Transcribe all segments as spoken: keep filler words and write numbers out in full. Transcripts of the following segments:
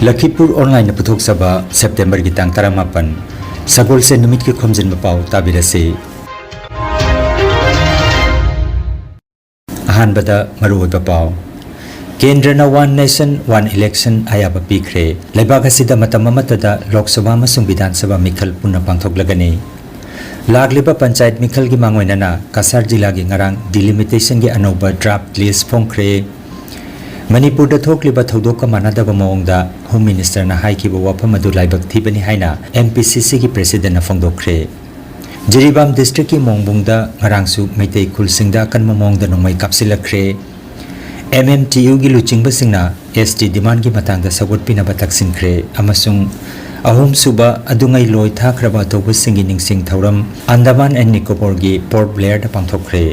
ꯂꯈꯤꯄꯨꯔ ꯑꯣꯟꯂꯥꯏꯟꯅ ꯄꯨꯊꯣꯛꯆꯕ ꯁꯦꯞꯇꯦꯝꯕꯔꯒꯤ ꯇꯥꯡ ꯇꯔꯥꯃꯥꯄꯟ, ꯁꯒꯣꯜꯁꯦꯟ ꯅꯨꯃꯤꯠꯀꯤ ꯈꯣꯝꯖꯤꯟꯕ ꯄꯥꯎ ꯇꯥꯕꯤꯔꯁꯤ꯫ ꯑꯍꯥꯟꯕꯗ ꯃꯔꯨꯑꯣꯏꯕ ꯄꯥꯎ꯫ ꯀꯦꯟꯗ꯭ꯔꯅ One Nation One Election ꯑꯌꯥꯕ ꯄꯤꯈ꯭ꯔꯦ꯫ ꯂꯩꯕꯥꯛ ꯑꯁꯤꯗ ꯃꯇꯝ ꯑꯃꯠꯇꯗ ꯂꯣꯛ ꯁꯚꯥ ꯑꯃꯁꯨꯡ ꯕꯤꯙꯥꯟ ꯁꯚꯥ ꯃꯤꯈꯜ ꯄꯨꯟꯅ ꯄꯥꯡꯊꯣꯛꯂꯒꯅꯤ꯫ ꯂꯥꯛꯂꯤꯕ ꯄꯟꯆꯥꯌꯠ ꯃꯤꯈꯜꯒꯤ ꯃꯥꯡꯑꯣꯏꯅꯅ ꯀꯁꯥꯔ ꯖꯤꯂꯥꯒꯤ ꯉꯔꯥꯡ ꯗꯤꯂꯤꯃꯤꯇꯦꯁꯟꯒꯤ ꯑꯅꯧꯕ ꯗ꯭ꯔꯥꯐ ꯂꯤꯁ ꯐꯣꯡꯈ꯭ꯔꯦ꯫ ꯃꯅꯤꯄꯨꯔꯗ ꯊꯣꯛꯂꯤꯕ ꯊꯧꯗꯣꯛꯀ ꯃꯥꯟꯅꯗꯕ ꯃꯑꯣꯡꯗ ꯍꯣꯝ ꯃꯤꯅꯤꯁꯇꯔꯅ ꯍꯥꯏꯈꯤꯕ ꯋꯥꯐꯝ ꯑꯗꯨ ꯂꯥꯏꯕꯛ ꯊꯤꯕꯅꯤ ꯍꯥꯏꯅ ꯑꯦꯝ ꯄꯤ ꯁꯤ ꯁꯤꯒꯤ ꯄ꯭ꯔꯦꯁꯤꯗꯦꯟꯠꯅ ꯐꯣꯡꯗꯣꯛꯈ꯭ꯔꯦ꯫ ꯖꯤꯔꯤꯕꯥꯝ ꯗꯤꯁꯇ꯭ꯔꯤꯛꯀꯤ ꯃꯣꯡꯕꯨꯡꯗ ꯉꯔꯥꯡꯁꯨ ꯃꯩꯇꯩ ꯈꯨꯜꯁꯤꯡꯗ ꯑꯀꯟꯕ ꯃꯑꯣꯡꯗ ꯅꯣꯡꯃꯩ ꯀꯥꯞꯁꯤꯜꯂꯛꯈ꯭ꯔꯦ꯫ ꯑꯦꯝ ꯑꯦꯝ ꯇꯤ ꯌꯨꯒꯤ ꯂꯨꯆꯤꯡꯕꯁꯤꯡꯅ ꯑꯦꯁ ꯇꯤ ꯗꯤꯃꯥꯟꯒꯤ ꯃꯇꯥꯡꯗ ꯁꯧꯒꯠꯄꯤꯅꯕ ꯇꯛꯁꯤꯟꯈ꯭ꯔꯦ ꯑꯃꯁꯨꯡ ꯑꯍꯨꯝꯁꯨꯕ ꯑꯗꯨꯉꯩ ꯂꯣꯏ ꯊꯥꯈ꯭ꯔꯕ ꯑꯇꯧꯕꯁꯤꯡꯒꯤ ꯅꯤꯡꯁꯤꯡ ꯊꯧꯔꯝ ꯑꯟꯗꯃꯥꯟ ꯑꯦꯟ ꯅꯤꯀꯣꯕꯣꯔꯒꯤ ꯄꯣꯔꯠ ꯕ꯭ꯂꯦꯌꯔꯗ ꯄꯥꯡꯊꯣꯛꯈ꯭ꯔꯦ꯫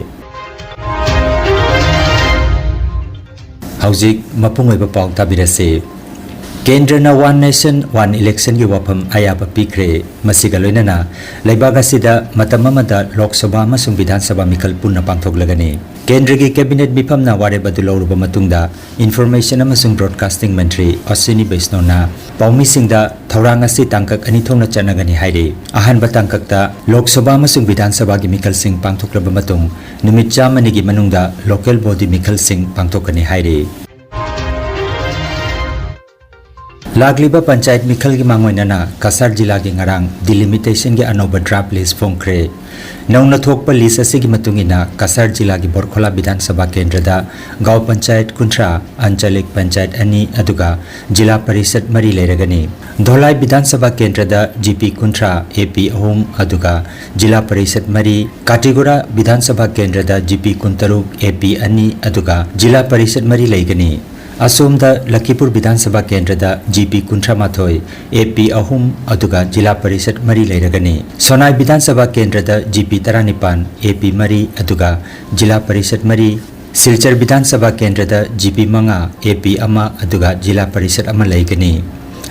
ꯍꯧꯖꯤꯛ ꯃꯄꯨꯡ ꯑꯣꯏꯕ ꯄꯥꯎ ꯇꯥꯕꯤꯔꯁꯤ꯫ ꯀꯦꯟꯗ꯭ꯔꯅ One Nation One Election ꯒꯤ ꯋꯥꯐꯝ ꯑꯌꯥꯕ ꯄꯤꯈ꯭ꯔꯦ꯫ ꯃꯁꯤꯒ ꯂꯣꯏꯅꯅ ꯂꯩꯕꯥꯛ ꯑꯁꯤꯗ ꯃꯇꯝ ꯑꯃꯗ ꯂꯣꯛ ꯁꯚꯥ ꯑꯃꯁꯨꯡ ꯕꯤꯙꯥꯟ ꯁꯚꯥ ꯃꯤꯈꯜ ꯄꯨꯟꯅ ꯄꯥꯡꯊꯣꯛꯂꯒꯅꯤ꯫ ꯀꯦꯟꯗ꯭ꯔꯒꯤ ꯀꯦꯕꯤꯅꯦꯠ ꯃꯤꯐꯝꯅ ꯋꯥꯔꯦꯞ ꯑꯗꯨ ꯂꯧꯔꯕ ꯃꯇꯨꯡꯗ ꯏꯟꯐꯣꯔꯃꯦꯁꯟ ꯑꯃꯁꯨꯡ ꯕ꯭ꯔꯣꯗꯀꯥꯁꯇꯤꯡ ꯃꯟꯇ꯭ꯔꯤ ꯑꯁ꯭ꯋꯤꯅꯤ ꯕꯩꯁꯅꯣꯅ ꯄꯥꯎꯃꯤꯁꯤꯡꯗ ꯊꯧꯔꯥꯡ ꯑꯁꯤ ꯇꯥꯡꯀꯛ ꯑꯅꯤ ꯊꯣꯛꯅ ꯆꯠꯅꯒꯅꯤ ꯍꯥꯏꯔꯤ꯫ ꯑꯍꯥꯟꯕ ꯇꯥꯡꯀꯛꯇ ꯂꯣꯛ ꯁꯚꯥ ꯑꯃꯁꯨꯡ ꯕꯤꯙꯥꯟ ꯁꯚꯥꯒꯤ ꯃꯤꯈꯜꯁꯤꯡ ꯄꯥꯡꯊꯣꯛꯂꯕ ꯃꯇꯨꯡ ꯅꯨꯃꯤꯠ ꯆꯥꯝꯃꯅꯤꯒꯤ ꯃꯅꯨꯡꯗ ꯂꯣꯀꯦꯜ ꯕꯣꯗꯤ ꯃꯤꯈꯜꯁꯤꯡ ꯄꯥꯡꯊꯣꯛꯀꯅꯤ ꯍꯥꯏꯔꯤ꯫ ꯂꯥꯛꯂꯤꯕ ꯄꯟꯆꯥꯌꯠ ꯃꯤꯈꯜꯒꯤ ꯃꯥꯡꯑꯣꯏꯅꯅ ꯀꯁꯥꯔ ꯖꯤꯂꯥꯒꯤ ꯉꯔꯥꯡ ꯗꯤꯂꯤꯃꯤꯇꯦꯁꯟꯒꯤ ꯑꯅꯧꯕ ꯗ꯭ꯔꯥꯐ ꯂꯤꯁ ꯐꯣꯡꯈ꯭ꯔꯦ꯫ ꯅꯧꯅ ꯊꯣꯛꯄ ꯂꯤꯁ ꯑꯁꯤꯒꯤ ꯃꯇꯨꯡ ꯏꯟꯅ ꯀꯁꯥꯔ ꯖꯤꯂꯥꯒꯤ ꯕꯣꯔꯈꯣꯂꯥ ꯕꯤꯙꯥꯟ ꯁꯚꯥ ꯀꯦꯟꯗ꯭ꯔꯗ ꯒꯥꯎ ꯄꯟꯆꯥꯌꯠ ꯀꯨꯟꯊ꯭ꯔꯥ, ꯑꯟꯆꯂꯤꯛ ꯄꯟꯆꯥꯌꯠ ꯑꯅꯤ, ꯑꯗꯨꯒ ꯖꯤꯂꯥ ꯄꯔꯤꯁꯠ ꯃꯔꯤ ꯂꯩꯔꯒꯅꯤ꯫ ꯙꯣꯂꯥꯏ ꯕꯤꯙꯥꯟ ꯁꯚꯥ ꯀꯦꯟꯗ꯭ꯔꯗ ꯖꯤ ꯄꯤ ꯀꯨꯟꯊ꯭ꯔꯥ, ꯑꯦ ꯄꯤ ꯑꯍꯨꯝ, ꯑꯗꯨꯒ ꯖꯤꯂꯥ ꯄꯔꯤꯁꯠ ꯃꯔꯤ, ꯀꯥꯇꯤꯒꯨꯔꯥ ꯕꯤꯙꯥꯟ ꯁꯚꯥ ꯀꯦꯟꯗ꯭ꯔꯗ ꯖꯤ ꯄꯤ ꯀꯨꯟꯇꯔꯨꯛ, ꯑꯦ ꯄꯤ ꯑꯅꯤ, ꯑꯗꯨꯒ ꯖꯤꯂꯥ ꯄꯔꯤꯁꯠ ꯃꯔꯤ ꯂꯩꯒꯅꯤ꯫ ꯑꯁꯣꯝꯗ ꯂꯈꯤꯄꯨꯔ ꯕꯤꯙꯥꯟ ꯁꯚꯥ ꯀꯦꯟꯗ꯭ꯔꯗ ꯖꯤ ꯄꯤ ꯀꯨꯟꯊ꯭ꯔꯥ ꯃꯥꯊꯣꯏ, ꯑꯦ ꯄꯤ ꯑꯍꯨꯝ, ꯑꯗꯨꯒ ꯖꯤꯂꯥ ꯄꯔꯤꯁꯠ ꯃꯔꯤ ꯂꯩꯔꯒꯅꯤ꯫ ꯁꯣꯅꯥꯏ ꯕꯤꯙꯥꯟ ꯁꯚꯥ ꯀꯦꯟꯗ꯭ꯔꯗ ꯖꯤ ꯄꯤ ꯇꯔꯥꯅꯤꯄꯥꯟ, ꯑꯦ ꯄꯤ ꯃꯔꯤ, ꯑꯗꯨꯒ ꯖꯤꯂꯥ ꯄꯔꯤꯁꯠ ꯃꯔꯤ, ꯁꯤꯜꯆꯔ ꯕꯤꯙꯥꯟ ꯁꯚꯥ ꯀꯦꯟꯗ꯭ꯔꯗ ꯖꯤ ꯄꯤ ꯃꯉꯥ, ꯑꯦ ꯄꯤ ꯑꯃ, ꯑꯗꯨꯒ ꯖꯤꯂꯥ ꯄꯔꯤꯁꯠ ꯑꯃ ꯂꯩꯒꯅꯤ꯫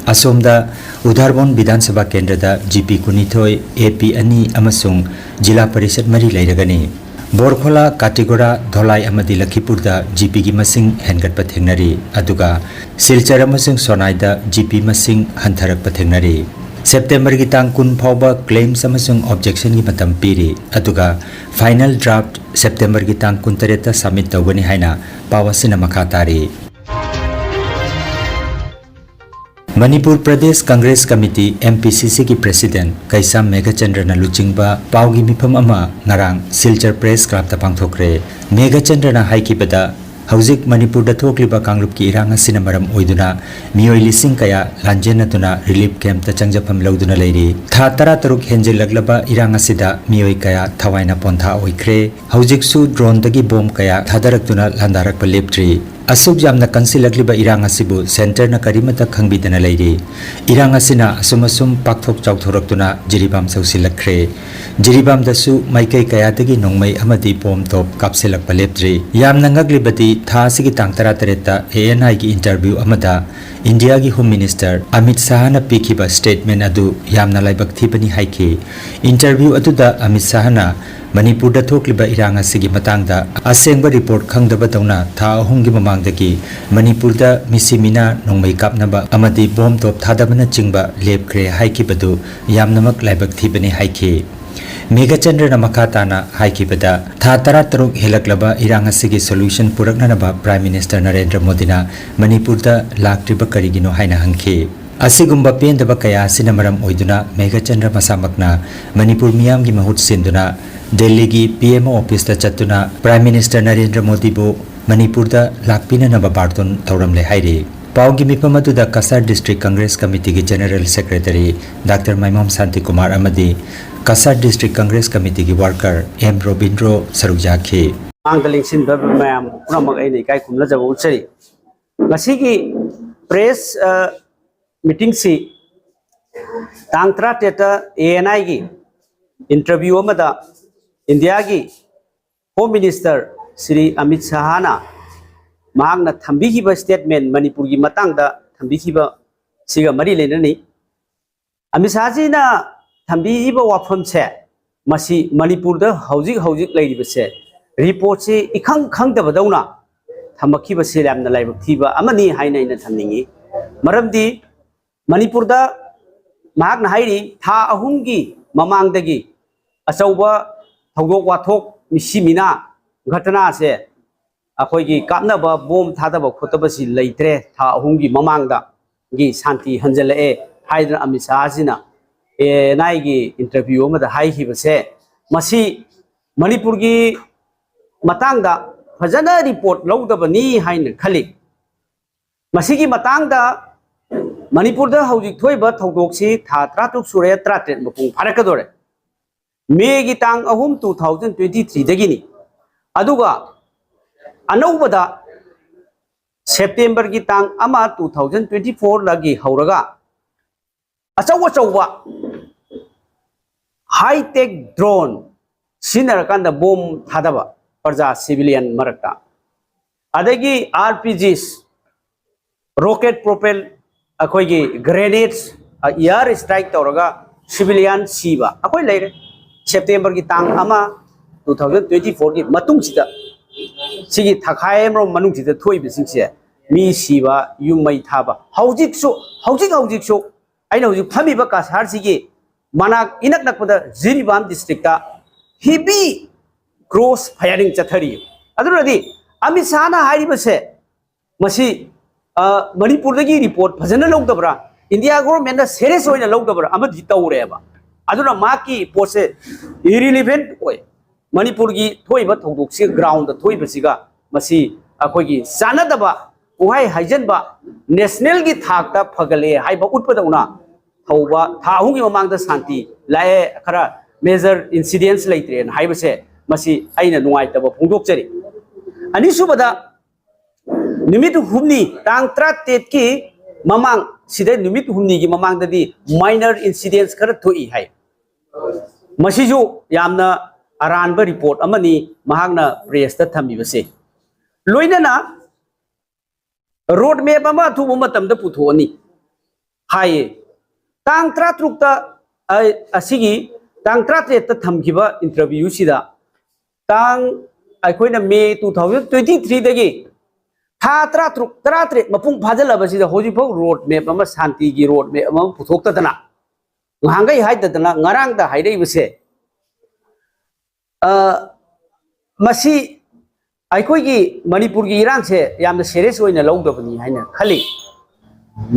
ꯑꯁꯣꯝꯗ ꯎꯙꯥꯔꯕꯣꯟ ꯕꯤꯙꯥꯟ ꯁꯚꯥ ꯀꯦꯟꯗ꯭ꯔꯗ ꯖꯤ ꯄꯤ ꯀꯨꯟꯅꯤꯊꯣꯏ, ꯑꯦ ꯄꯤ ꯑꯅꯤ ꯑꯃꯁꯨꯡ ꯖꯤꯂꯥ ꯄꯔꯤꯁꯠ ꯃꯔꯤ ꯂꯩꯔꯒꯅꯤ꯫ ꯕꯣꯔꯈꯣꯂꯥ, ꯀꯥꯇꯤꯒꯣꯔꯥ, ꯙꯣꯂꯥꯏ ꯑꯃꯗꯤ ꯂꯈꯤꯄꯨꯔꯗ ꯖꯤꯄꯤꯒꯤ ꯃꯁꯤꯡ ꯍꯦꯟꯒꯠꯄ ꯊꯦꯡꯅꯔꯤ꯫ ꯑꯗꯨꯒ ꯁꯤꯜꯆꯔ ꯑꯃꯁꯨꯡ ꯁꯣꯅꯥꯏꯗ ꯖꯤꯄꯤ ꯃꯁꯤꯡ ꯍꯟꯊꯔꯛꯄ ꯊꯦꯡꯅꯔꯤ꯫ ꯁꯦꯞꯇꯦꯝꯕꯔꯒꯤ ꯇꯥꯡ ꯀꯨꯟ ꯐꯥꯎꯕ claims ꯑꯃꯁꯨꯡ objectionꯒꯤ ꯃꯇꯝ ꯄꯤꯔꯤ꯫ ꯑꯗꯨꯒ final draft ꯁꯦꯞꯇꯦꯝꯕꯔꯒꯤ ꯇꯥꯡ ꯀꯨꯟꯇꯔꯦꯠꯇ submit ꯇꯧꯒꯅꯤ ꯍꯥꯏꯅ ꯄꯥꯎ ꯑꯁꯤꯅ ꯃꯈꯥ ꯇꯥꯔꯤ꯫ ꯃꯅꯤꯄꯨꯔ ꯄ꯭ꯔꯗꯦꯁ ꯀꯪꯒ꯭ꯔꯦꯁ ꯀꯃꯤꯇꯤ, MPCCꯒꯤ president ꯀꯩꯁꯥꯝ ꯃꯦꯘꯆꯟꯗ꯭ꯔꯅ ꯂꯨꯆꯤꯡꯕ ꯄꯥꯎꯒꯤ ꯃꯤꯐꯝ ꯑꯃ ꯉꯔꯥꯡ ꯁꯤꯜꯆꯔ Press Clubꯇ ꯄꯥꯡꯊꯣꯛꯈ꯭ꯔꯦ꯫ ꯃꯦꯘꯆꯟꯗ꯭ꯔꯅ ꯍꯥꯏꯈꯤꯕꯗ, ꯍꯧꯖꯤꯛ ꯃꯅꯤꯄꯨꯔꯗ ꯊꯣꯛꯂꯤꯕ ꯀꯥꯡꯂꯨꯞꯀꯤ ꯏꯔꯥꯡ ꯑꯁꯤꯅ ꯃꯔꯝ ꯑꯣꯏꯗꯨꯅ ꯃꯤꯑꯣꯏ ꯂꯤꯁꯤꯡ ꯀꯌꯥ ꯂꯥꯟꯖꯦꯟꯅꯗꯨꯅ relief campꯇ ꯆꯪꯖꯐꯝ ꯂꯧꯗꯨꯅ ꯂꯩꯔꯤ꯫ ꯊꯥ ꯇꯔꯥꯇꯔꯨꯛ ꯍꯦꯟꯖꯤꯜꯂꯛꯂꯕ ꯏꯔꯥꯡ ꯑꯁꯤꯗ ꯃꯤꯑꯣꯏ ꯀꯌꯥ ꯊꯋꯥꯏꯅ ꯄꯣꯟꯊꯥ ꯑꯣꯏꯈ꯭ꯔꯦ꯫ ꯍꯧꯖꯤꯛꯁꯨ droneꯗꯒꯤ bomb ꯀꯌꯥ ꯊꯥꯗꯔꯛꯇꯨꯅ ꯂꯥꯟꯗꯥꯔꯛꯄ ꯂꯦꯞꯇ꯭ꯔꯤ꯫ ꯑꯁꯨꯛ ꯌꯥꯝꯅ ꯀꯟꯁꯤꯜꯂꯛꯂꯤꯕ ꯏꯔꯥꯡ ꯑꯁꯤꯕꯨ centreꯅ ꯀꯔꯤꯃꯠꯇ ꯈꯪꯕꯤꯗꯅ ꯂꯩꯔꯤ꯫ ꯏꯔꯥꯡ ꯑꯁꯤꯅ ꯑꯁꯨꯝ ꯑꯁꯨꯝ ꯄꯥꯛꯊꯣꯛ ꯆꯥꯎꯊꯣꯔꯛꯇꯨꯅ ꯖꯤꯔꯤꯕꯥꯝ ꯆꯧꯁꯤꯜꯂꯛꯈ꯭ꯔꯦ꯫ ꯖꯤꯔꯤꯕꯥꯝꯗꯁꯨ ꯃꯥꯏꯀꯩ ꯀꯌꯥꯗꯒꯤ ꯅꯣꯡꯃꯩ ꯑꯃꯗꯤ bomb ꯇꯣꯞ ꯀꯥꯞꯁꯤꯜꯂꯛꯄ ꯂꯦꯞꯇ꯭ꯔꯤ꯫ ꯌꯥꯝꯅ ꯉꯛꯂꯤꯕꯗꯤ, ꯊꯥ ꯑꯁꯤꯒꯤ ꯇꯥꯡ ꯇꯔꯥꯇꯔꯦꯠꯇ ANIꯒꯤ interview ꯑꯃꯗ ꯏꯟꯗꯤꯌꯥꯒꯤ Home Minister ꯑꯃꯤꯠ ꯁꯥꯍꯅ ꯄꯤꯈꯤꯕ statement ꯑꯗꯨ ꯌꯥꯝꯅ ꯂꯥꯏꯕꯛ ꯊꯤꯕꯅꯤ ꯍꯥꯏꯈꯤ꯫ Interview ꯑꯗꯨꯗ ꯑꯃꯤꯠ ꯁꯥꯍꯅ ꯃꯅꯤꯄꯨꯔꯗ ꯊꯣꯛꯂꯤꯕ ꯏꯔꯥꯡ ꯑꯁꯤꯒꯤ ꯃꯇꯥꯡꯗ ꯑꯁꯦꯡꯕ report ꯈꯪꯗꯕꯗꯧꯅ ꯊꯥ ꯑꯍꯨꯝꯒꯤ ꯃꯃꯥꯡꯗꯒꯤ ꯃꯅꯤꯄꯨꯔꯗ ꯃꯤꯁꯤ ꯃꯤꯅꯥ, ꯅꯣꯡꯃꯩ ꯀꯥꯞꯅꯕ ꯑꯃꯗꯤ bomb ꯇꯣꯞ ꯊꯥꯗꯕꯅꯆꯤꯡꯕ ꯂꯦꯞꯈ꯭ꯔꯦ ꯍꯥꯏꯈꯤꯕꯗꯨ ꯌꯥꯝꯅꯃꯛ ꯂꯥꯏꯕꯛ ꯊꯤꯕꯅꯤ ꯍꯥꯏꯈꯤ꯫ ꯃꯦꯘꯆꯟꯗ꯭ꯔꯅ ꯃꯈꯥ ꯇꯥꯅ ꯍꯥꯏꯈꯤꯕꯗ, ꯊꯥ ꯇꯔꯥꯇꯔꯨꯛ ꯍꯦꯜꯂꯛꯂꯕ ꯏꯔꯥꯡ ꯑꯁꯤꯒꯤ solution ꯄꯨꯔꯛꯅꯅꯕ Prime Minister ꯅꯔꯦꯟꯗ꯭ꯔ ꯃꯣꯗꯤꯅ ꯃꯅꯤꯄꯨꯔꯗ ꯂꯥꯛꯇ꯭ꯔꯤꯕ ꯀꯔꯤꯒꯤꯅꯣ ꯍꯥꯏꯅ ꯍꯪꯈꯤ꯫ ꯑꯁꯤꯒꯨꯝꯕ ꯄꯦꯟꯗꯕ ꯀꯌꯥ ꯑꯁꯤꯅ ꯃꯔꯝ ꯑꯣꯏꯗꯨꯅ ꯃꯦꯘꯆꯟꯗ꯭ꯔ ꯃꯁꯥꯃꯛꯅ ꯃꯅꯤꯄꯨꯔ ꯃꯤꯌꯥꯝꯒꯤ ꯃꯍꯨꯠ ꯁꯤꯟꯗꯨꯅ ꯗꯦꯜꯂꯤꯒꯤ PMO officeꯇ ꯆꯠꯇꯨꯅ Prime Minister ꯅꯔꯦꯟꯗ꯭ꯔ ꯃꯣꯗꯤꯕꯨ ꯃꯅꯤꯄꯨꯔꯗ ꯂꯥꯛꯄꯤꯅꯅꯕ ꯕꯥꯔꯇꯣꯟ ꯇꯧꯔꯝꯂꯦ ꯍꯥꯏꯔꯤ꯫ ꯄꯥꯎꯒꯤ ꯃꯤꯐꯝ ꯑꯗꯨꯗ ꯀꯁꯥꯔ District Congress Committeeꯒꯤ General Secretary doctor Maimom Shantikumar ꯑꯃꯗꯤ ꯀꯁꯥꯔ District Congress Committeeꯒꯤ worker ꯑꯦꯝ ꯔꯣꯕꯤꯟꯗ꯭ꯔꯣ ꯁꯔꯨꯛ ꯌꯥꯈꯤ꯫ ꯃꯥꯡꯗ ꯂꯦꯡꯁꯤꯟꯕ ꯃꯌꯥꯝ ꯄꯨꯝꯅꯃꯛ ꯑꯩꯅ ꯏꯀꯥꯏ ꯈꯨꯝꯅꯖꯕ ꯎꯠꯆꯔꯤ꯫ ꯉꯁꯤꯒꯤ press, ꯑ, meetingꯁꯤ ꯇꯥꯡ ꯇꯔꯥꯇꯔꯦꯠꯇ ANIꯒꯤ interview ꯑꯃꯗ ꯏꯟꯗꯤꯌꯥꯒꯤ Home Minister ꯁ꯭ꯔꯤ ꯑꯃꯤꯠ ꯁꯥꯍꯅ ꯃꯍꯥꯛꯅ ꯊꯝꯕꯤꯈꯤꯕ statement, ꯃꯅꯤꯄꯨꯔꯒꯤ ꯃꯇꯥꯡꯗ ꯊꯝꯕꯤꯈꯤꯕ ꯁꯤꯒ ꯃꯔꯤ ꯂꯩꯅꯅꯤ꯫ ꯑꯃꯤꯠ ꯁꯥꯍꯖꯤꯅ ꯊꯝꯕꯤꯈꯤꯕ ꯋꯥꯐꯝꯁꯦ ꯃꯁꯤ ꯃꯅꯤꯄꯨꯔꯗ ꯍꯧꯖꯤꯛ ꯍꯧꯖꯤꯛ ꯂꯩꯔꯤꯕꯁꯦ ꯔꯤꯄꯣꯔꯠꯁꯤ ꯏꯈꯪ ꯈꯪꯗꯕꯗꯧꯅ ꯊꯝꯃꯛꯈꯤꯕꯁꯤ ꯌꯥꯝꯅ ꯂꯥꯏꯕꯛ ꯊꯤꯕ ꯑꯃꯅꯤ ꯍꯥꯏꯅ ꯑꯩꯅ ꯊꯝꯅꯤꯡꯏ꯫ ꯃꯔꯝꯗꯤ ꯃꯅꯤꯄꯨꯔꯗ ꯃꯍꯥꯛꯅ ꯍꯥꯏꯔꯤ, ꯊꯥ ꯑꯍꯨꯝꯒꯤ ꯃꯃꯥꯡꯗꯒꯤ ꯑꯆꯧꯕ ꯊꯧꯗꯣꯛ ꯋꯥꯊꯣꯛ, ꯃꯤꯁꯤ ꯃꯤꯅꯥ ꯘꯇꯅꯥꯁꯦ ꯑꯩꯈꯣꯏꯒꯤ ꯀꯥꯞꯅꯕ, ꯕꯣꯝ ꯊꯥꯗꯕ ꯈꯣꯠꯇꯕꯁꯤ ꯂꯩꯇ꯭ꯔꯦ, ꯊꯥ ꯑꯍꯨꯝꯒꯤ ꯃꯃꯥꯡꯗꯒꯤ ꯁꯥꯟꯇꯤ ꯍꯟꯖꯜꯂꯛꯑꯦ ꯍꯥꯏꯗꯅ ꯑꯃꯤꯠ ꯁꯥꯍꯁꯤꯅ ꯑꯦ ꯑꯦꯟ ꯑꯥꯏꯒꯤ ꯏꯟꯇꯔꯚ꯭ꯌꯨ ꯑꯃꯗ ꯍꯥꯏꯈꯤꯕꯁꯦ, ꯃꯁꯤ ꯃꯅꯤꯄꯨꯔꯒꯤ ꯃꯇꯥꯡꯗ ꯐꯖꯅ ꯔꯤꯄꯣꯔꯠ ꯂꯧꯗꯕꯅꯤ ꯍꯥꯏꯅ ꯈꯜꯂꯤ꯫ ꯃꯁꯤꯒꯤ ꯃꯇꯥꯡꯗ ꯃꯅꯤꯄꯨꯔꯗ ꯍꯧꯖꯤꯛ ꯊꯣꯛꯏꯕ ꯊꯧꯗꯣꯛꯁꯤ ꯊꯥ ꯇꯔꯥꯇꯔꯨꯛ ꯁꯨꯔꯦ, ꯇꯔꯥꯇꯔꯦꯠ ꯃꯄꯨꯡ ꯐꯥꯔꯛꯀꯗꯧꯔꯦ꯫ ꯃꯦꯒꯤ ꯇꯥꯡ ꯑꯍꯨꯝ, two thousand twenty threeꯗꯒꯤꯅꯤ꯫ ꯑꯗꯨꯒ ꯑꯅꯧꯕꯗ ꯁꯦꯞꯇꯦꯝꯕꯔꯒꯤ ꯇꯥꯡ ꯑꯃ, two thousand twenty fourꯗꯒꯤ ꯍꯧꯔꯒ ꯑꯆꯧ ꯑꯆꯧꯕ ꯍꯥꯏ-ꯇꯦꯛ ꯗ꯭ꯔꯣꯟ ꯁꯤꯖꯤꯟꯅꯔꯀꯥꯟꯗ ꯕꯣꯝ ꯊꯥꯗꯕ ꯄ꯭ꯔꯖꯥ, ꯁꯤꯚꯤꯂꯤꯌꯟ ꯃꯔꯛꯇ, ꯑꯗꯒꯤ ꯑꯥꯔ ꯄꯤ ꯖꯤꯁ, ꯔꯣꯀꯦꯠ ꯄ꯭ꯔꯣꯄꯦꯜ, ꯑꯩꯈꯣꯏꯒꯤ ꯒ꯭ꯔꯦꯅꯦꯗꯁ, ꯏꯌꯥꯔ ꯏꯁꯇ꯭ꯔꯥꯏꯛ ꯇꯧꯔꯒ ꯁꯤꯚꯤꯂꯤꯌꯟ ꯁꯤꯕ ꯑꯩꯈꯣꯏ ꯂꯩꯔꯦ꯫ ꯁꯦꯞꯇꯦꯝꯕꯔꯒꯤ ꯇꯥꯡ ꯑꯃ, two thousand twenty fourꯒꯤ ꯃꯇꯨꯡꯁꯤꯗ, ꯁꯤꯒꯤ ꯊꯥꯈꯥꯏ ꯑꯃꯔꯣꯝ ꯃꯅꯨꯡꯁꯤꯗ ꯊꯣꯛꯏꯕꯁꯤꯡꯁꯦ, ꯃꯤ ꯁꯤꯕ, ꯌꯨꯝ ꯃꯩ ꯊꯥꯕ, ꯍꯧꯖꯤꯛꯁꯨ, ꯍꯧꯖꯤꯛ ꯍꯧꯖꯤꯛꯁꯨ ꯑꯩꯅ ꯍꯧꯖꯤꯛ ꯐꯝꯃꯤꯕ ꯀꯁꯥꯔꯁꯤꯒꯤ ꯃꯅꯥꯛ ꯏꯅꯛ ꯅꯛꯄꯗ ꯖꯤꯔꯤꯕꯥꯝ ꯗꯤꯁꯇ꯭ꯔꯤꯛꯇ ꯍꯦꯚꯤ ꯀ꯭ꯔꯣꯁ ꯐꯥꯌꯔꯤꯡ ꯆꯠꯊꯔꯤ꯫ ꯑꯗꯨꯅꯗꯤ ꯑꯃꯤꯠ ꯁꯥꯍꯅ ꯍꯥꯏꯔꯤꯕꯁꯦ, ꯃꯁꯤ, ꯑ, ꯃꯅꯤꯄꯨꯔꯗꯒꯤ ꯔꯤꯄꯣꯔꯠ ꯐꯖꯅ ꯂꯧꯗꯕ꯭ꯔꯥ, ꯏꯟꯗꯤꯌꯥ ꯒꯣꯚꯔꯟꯃꯦꯟꯠꯅ ꯁꯦꯔꯤꯌꯁ ꯑꯣꯏꯅ ꯂꯧꯗꯕ꯭ꯔꯥ ꯑꯃꯗꯤ ꯇꯧꯔꯦꯕ꯫ ꯑꯗꯨꯅ ꯃꯍꯥꯛꯀꯤ ꯄꯣꯠꯁꯦ ꯏꯔꯤꯂꯤꯚꯦꯟꯠ ꯑꯣꯏ꯫ ꯃꯅꯤꯄꯨꯔꯒꯤ ꯊꯣꯛꯏꯕ ꯊꯧꯗꯣꯛꯁꯤ, ꯒ꯭ꯔꯥꯎꯟꯗ ꯊꯣꯛꯏꯕꯁꯤꯒ ꯃꯁꯤ ꯑꯩꯈꯣꯏꯒꯤ ꯆꯥꯟꯅꯗꯕ ꯋꯥꯍꯩ ꯍꯥꯏꯖꯟꯕ, ꯅꯦꯁꯅꯦꯜꯒꯤ ꯊꯥꯛꯇ ꯐꯒꯠꯂꯦ ꯍꯥꯏꯕ ꯎꯠꯄꯗꯧꯅ ꯍꯧꯕ ꯊꯥ ꯑꯍꯨꯝꯒꯤ ꯃꯃꯥꯡꯗ ꯁꯥꯟꯇꯤ ꯂꯥꯛꯑꯦ, ꯈꯔ ꯃꯦꯖꯔ ꯏꯟꯁꯤꯗꯦꯟꯁ ꯂꯩꯇ꯭ꯔꯦꯅ ꯍꯥꯏꯕꯁꯦ, ꯃꯁꯤ ꯑꯩꯅ ꯅꯨꯡꯉꯥꯏꯇꯕ ꯐꯣꯡꯗꯣꯛꯆꯔꯤ꯫ ꯑꯅꯤꯁꯨꯕꯗ, ꯅꯨꯃꯤꯠ ꯍꯨꯝꯅꯤ, ꯇꯥꯡ ꯇꯔꯥꯇꯔꯦꯠꯀꯤ ꯃꯃꯥꯡ, ꯁꯤꯗ ꯅꯨꯃꯤꯠ ꯍꯨꯝꯅꯤꯒꯤ ꯃꯃꯥꯡꯗꯗꯤ ꯃꯥꯏꯅꯔ ꯏꯟꯁꯤꯗꯦꯟꯁ ꯈꯔ ꯊꯣꯛꯏ ꯍꯥꯏ꯫ ꯃꯁꯤꯁꯨ ꯌꯥꯝꯅ ꯑꯔꯥꯟꯕ ꯔꯤꯄꯣꯔꯠ ꯑꯃꯅꯤ ꯃꯍꯥꯛꯅ ꯄ꯭ꯔꯦꯁꯇ ꯊꯝꯃꯤꯕꯁꯦ꯫ ꯂꯣꯏꯅꯅ ꯔꯣꯗ ꯃꯦꯞ ꯑꯃ ꯑꯊꯨꯕ ꯃꯇꯝꯗ ꯄꯨꯊꯣꯛꯑꯅꯤ ꯍꯥꯏꯌꯦ꯫ ꯇꯥꯡ ꯇꯔꯥꯇꯔꯨꯛꯇ, ꯑ, ꯑꯁꯤꯒꯤ ꯇꯥꯡ ꯇꯔꯥꯇꯔꯦꯠꯇ ꯊꯝꯈꯤꯕ ꯏꯟꯇꯔꯚ꯭ꯌꯨꯁꯤꯗ, ꯇꯥꯡ, ꯑꯩꯈꯣꯏꯅ ꯃꯦ ꯇꯨ ꯊꯥꯎꯖꯟ ꯇ꯭ꯋꯦꯟꯇꯤ ꯊ꯭ꯔꯤꯗꯒꯤ ꯊꯥ ꯇꯔꯥꯇꯔꯨꯛ, ꯇꯔꯥꯇꯔꯦꯠ ꯃꯄꯨꯡ ꯐꯥꯖꯤꯜꯂꯕꯁꯤꯗ ꯍꯧꯖꯤꯛꯐꯥꯎ ꯔꯣꯗ ꯃꯦꯞ ꯑꯃ, ꯁꯥꯟꯇꯤꯒꯤ ꯔꯣꯗ ꯃꯦꯞ ꯑꯃ ꯄꯨꯊꯣꯛꯇꯗꯅ, ꯉꯍꯥꯟꯈꯩ ꯍꯥꯏꯗꯗꯅ ꯉꯔꯥꯡꯗ ꯍꯥꯏꯔꯛꯏꯕꯁꯦ, ꯑ, ꯃꯁꯤ ꯑꯩꯈꯣꯏꯒꯤ ꯃꯅꯤꯄꯨꯔꯒꯤ ꯏꯔꯥꯡꯁꯦ ꯌꯥꯝꯅ ꯁꯦꯔꯤꯌꯁ ꯑꯣꯏꯅ ꯂꯧꯗꯕꯅꯤ ꯍꯥꯏꯅ ꯈꯜꯂꯤ꯫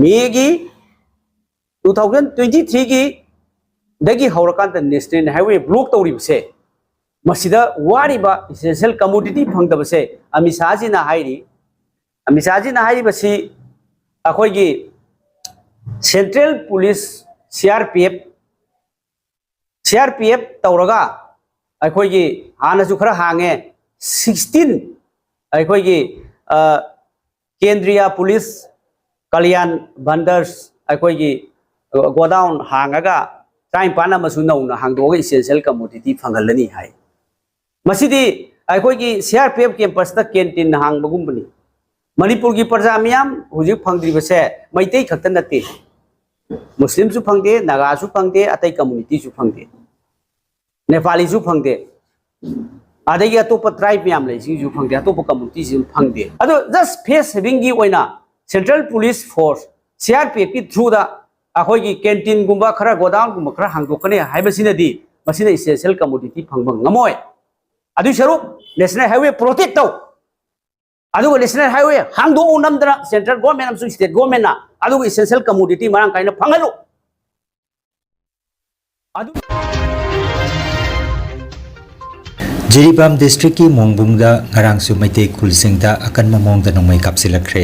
ꯃꯦꯒꯤ ꯇꯨ ꯊꯥꯎꯖꯟ ꯇ꯭ꯋꯦꯟꯇꯤ ꯊ꯭ꯔꯤꯒꯤ ꯗꯒꯤ ꯍꯧꯔꯀꯥꯟꯗ ꯅꯦꯁꯅꯦꯜ ꯍꯥꯏꯋꯦ ꯕ꯭ꯂꯣꯛ ꯇꯧꯔꯤꯕꯁꯦ, ꯃꯁꯤꯗ ꯋꯥꯔꯤꯕ ꯏꯁꯦꯟꯁꯤꯌꯦꯜ ꯀꯃꯣꯗꯤꯇꯤ ꯐꯪꯗꯕꯁꯦ ꯑꯃꯤꯠ ꯁꯥꯍꯖꯤꯅ ꯍꯥꯏꯔꯤ꯫ ꯑꯃꯤꯠ ꯁꯥꯍꯖꯤꯅ ꯍꯥꯏꯔꯤꯕꯁꯤ ꯑꯩꯈꯣꯏꯒꯤ ꯁꯦꯟꯇ꯭ꯔꯦꯜ ꯄꯨꯂꯤꯁ, ꯁꯤ ꯑꯥꯔ ꯄꯤ ꯑꯦꯐ, ꯁꯤ ꯑꯥꯔ ꯄꯤ ꯑꯦꯐ ꯇꯧꯔꯒ ꯑꯩꯈꯣꯏꯒꯤ ꯍꯥꯟꯅꯁꯨ ꯈꯔ ꯍꯥꯡꯉꯦ, ꯁꯤꯛꯁꯇꯤꯟ ꯑꯩꯈꯣꯏꯒꯤ, ꯑ, ꯀꯦꯟꯗ꯭ꯔꯤꯌꯥ ꯄꯨꯂꯤꯁ ꯀꯂꯌꯥꯟ ꯚꯟꯗꯔꯁ ꯑꯩꯈꯣꯏꯒꯤ ꯒꯣꯗꯥꯎꯟ ꯍꯥꯡꯉꯒ ꯇꯔꯥꯅꯤꯄꯥꯟ ꯑꯃꯁꯨ ꯅꯧꯅ ꯍꯥꯡꯗꯣꯛꯑꯒ ꯏꯁꯦꯟꯁꯤꯌꯦꯜ ꯀꯃꯣꯗꯤꯇꯤ ꯐꯪꯍꯜꯂꯅꯤ ꯍꯥꯏ꯫ ꯃꯁꯤꯗꯤ ꯑꯩꯈꯣꯏꯒꯤ ꯁꯤ ꯑꯥꯔ ꯄꯤ ꯑꯦꯐ ꯀꯦꯝꯄꯁꯇ ꯀꯦꯟꯇꯤꯟ ꯍꯥꯡꯕꯒꯨꯝꯕꯅꯤ꯫ ꯃꯅꯤꯄꯨꯔꯒꯤ ꯄ꯭ꯔꯖꯥ ꯃꯤꯌꯥꯝ ꯍꯧꯖꯤꯛ ꯐꯪꯗ꯭ꯔꯤꯕꯁꯦ ꯃꯩꯇꯩ ꯈꯛꯇ ꯅꯠꯇꯦ, ꯃꯨꯁꯂꯤꯝꯁꯨ ꯐꯪꯗꯦ, ꯅꯥꯒꯥꯁꯨ ꯐꯪꯗꯦ, ꯑꯇꯩ ꯀꯝꯃꯨꯅꯤꯇꯤꯁꯨ ꯐꯪꯗꯦ, ꯅꯦꯄꯥꯂꯤꯁꯨ ꯐꯪꯗꯦ, ꯑꯗꯒꯤ ꯑꯇꯣꯞꯄ ꯇ꯭ꯔꯥꯏꯕ ꯃꯌꯥꯝ ꯂꯩꯁꯤꯡꯁꯨ ꯐꯪꯗꯦ, ꯑꯇꯣꯞꯄ ꯀꯝꯃꯨꯅꯤꯇꯤꯁꯨ ꯐꯪꯗꯦ꯫ ꯑꯗꯣ ꯖꯁ ꯐꯦꯁ ꯁꯦꯚꯤꯡꯒꯤ ꯑꯣꯏꯅ central police force, C R P ꯑꯦꯐꯀꯤ ꯊ꯭ꯔꯨꯗ ꯑꯩꯈꯣꯏꯒꯤ ꯀꯦꯟꯇꯤꯟꯒꯨꯝꯕ ꯈꯔ, ꯒꯣꯗꯥꯎꯟꯒꯨꯝꯕ ꯈꯔ ꯍꯥꯡꯗꯣꯛꯀꯅꯤ ꯍꯥꯏꯕꯁꯤꯅꯗꯤ ꯃꯁꯤꯅ ꯏꯁꯦꯟꯁꯤꯌꯦꯜ ꯀꯃꯣꯗꯤꯇꯤ ꯐꯪꯕ ꯉꯝꯃꯣꯏ꯫ ꯑꯗꯨꯏ ꯁꯔꯨꯛ ꯅꯦꯁꯅꯦꯜ ꯍꯥꯏꯋꯦ ꯄ꯭ꯔꯣꯇꯦꯛ ꯇꯧ, ꯑꯗꯨꯒ ꯅꯦꯁꯅꯦꯜ ꯍꯥꯏꯋꯦ ꯍꯥꯡꯗꯣꯛꯎ ꯅꯝꯗꯅ ꯁꯦꯟꯇ꯭ꯔꯦꯜ ꯒꯣꯔꯃꯦꯟ ꯑꯃꯁꯨꯡ ꯁ꯭ꯇꯦꯠ ꯒꯣꯔꯃꯦꯟꯅ, ꯑꯗꯨꯒ ꯏꯁꯦꯟꯁꯤꯌꯦꯜ ꯀꯃꯣꯗꯤꯇꯤ ꯃꯔꯥꯡ ꯀꯥꯏꯅ ꯐꯪꯍꯜꯂꯨ꯫ ꯑꯗꯨ ꯖꯤꯔꯤꯕꯥꯝ ꯗꯤꯁꯇ꯭ꯔꯤꯛꯀꯤ ꯃꯣꯡꯕꯨꯡꯗ ꯉꯔꯥꯡꯁꯨ ꯃꯩꯇꯩ ꯈꯨꯜꯁꯤꯡꯗ ꯑꯀꯟꯕ ꯃꯑꯣꯡꯗ ꯅꯣꯡꯃꯩ ꯀꯥꯞꯁꯤꯜꯂꯛꯈ꯭ꯔꯦ꯫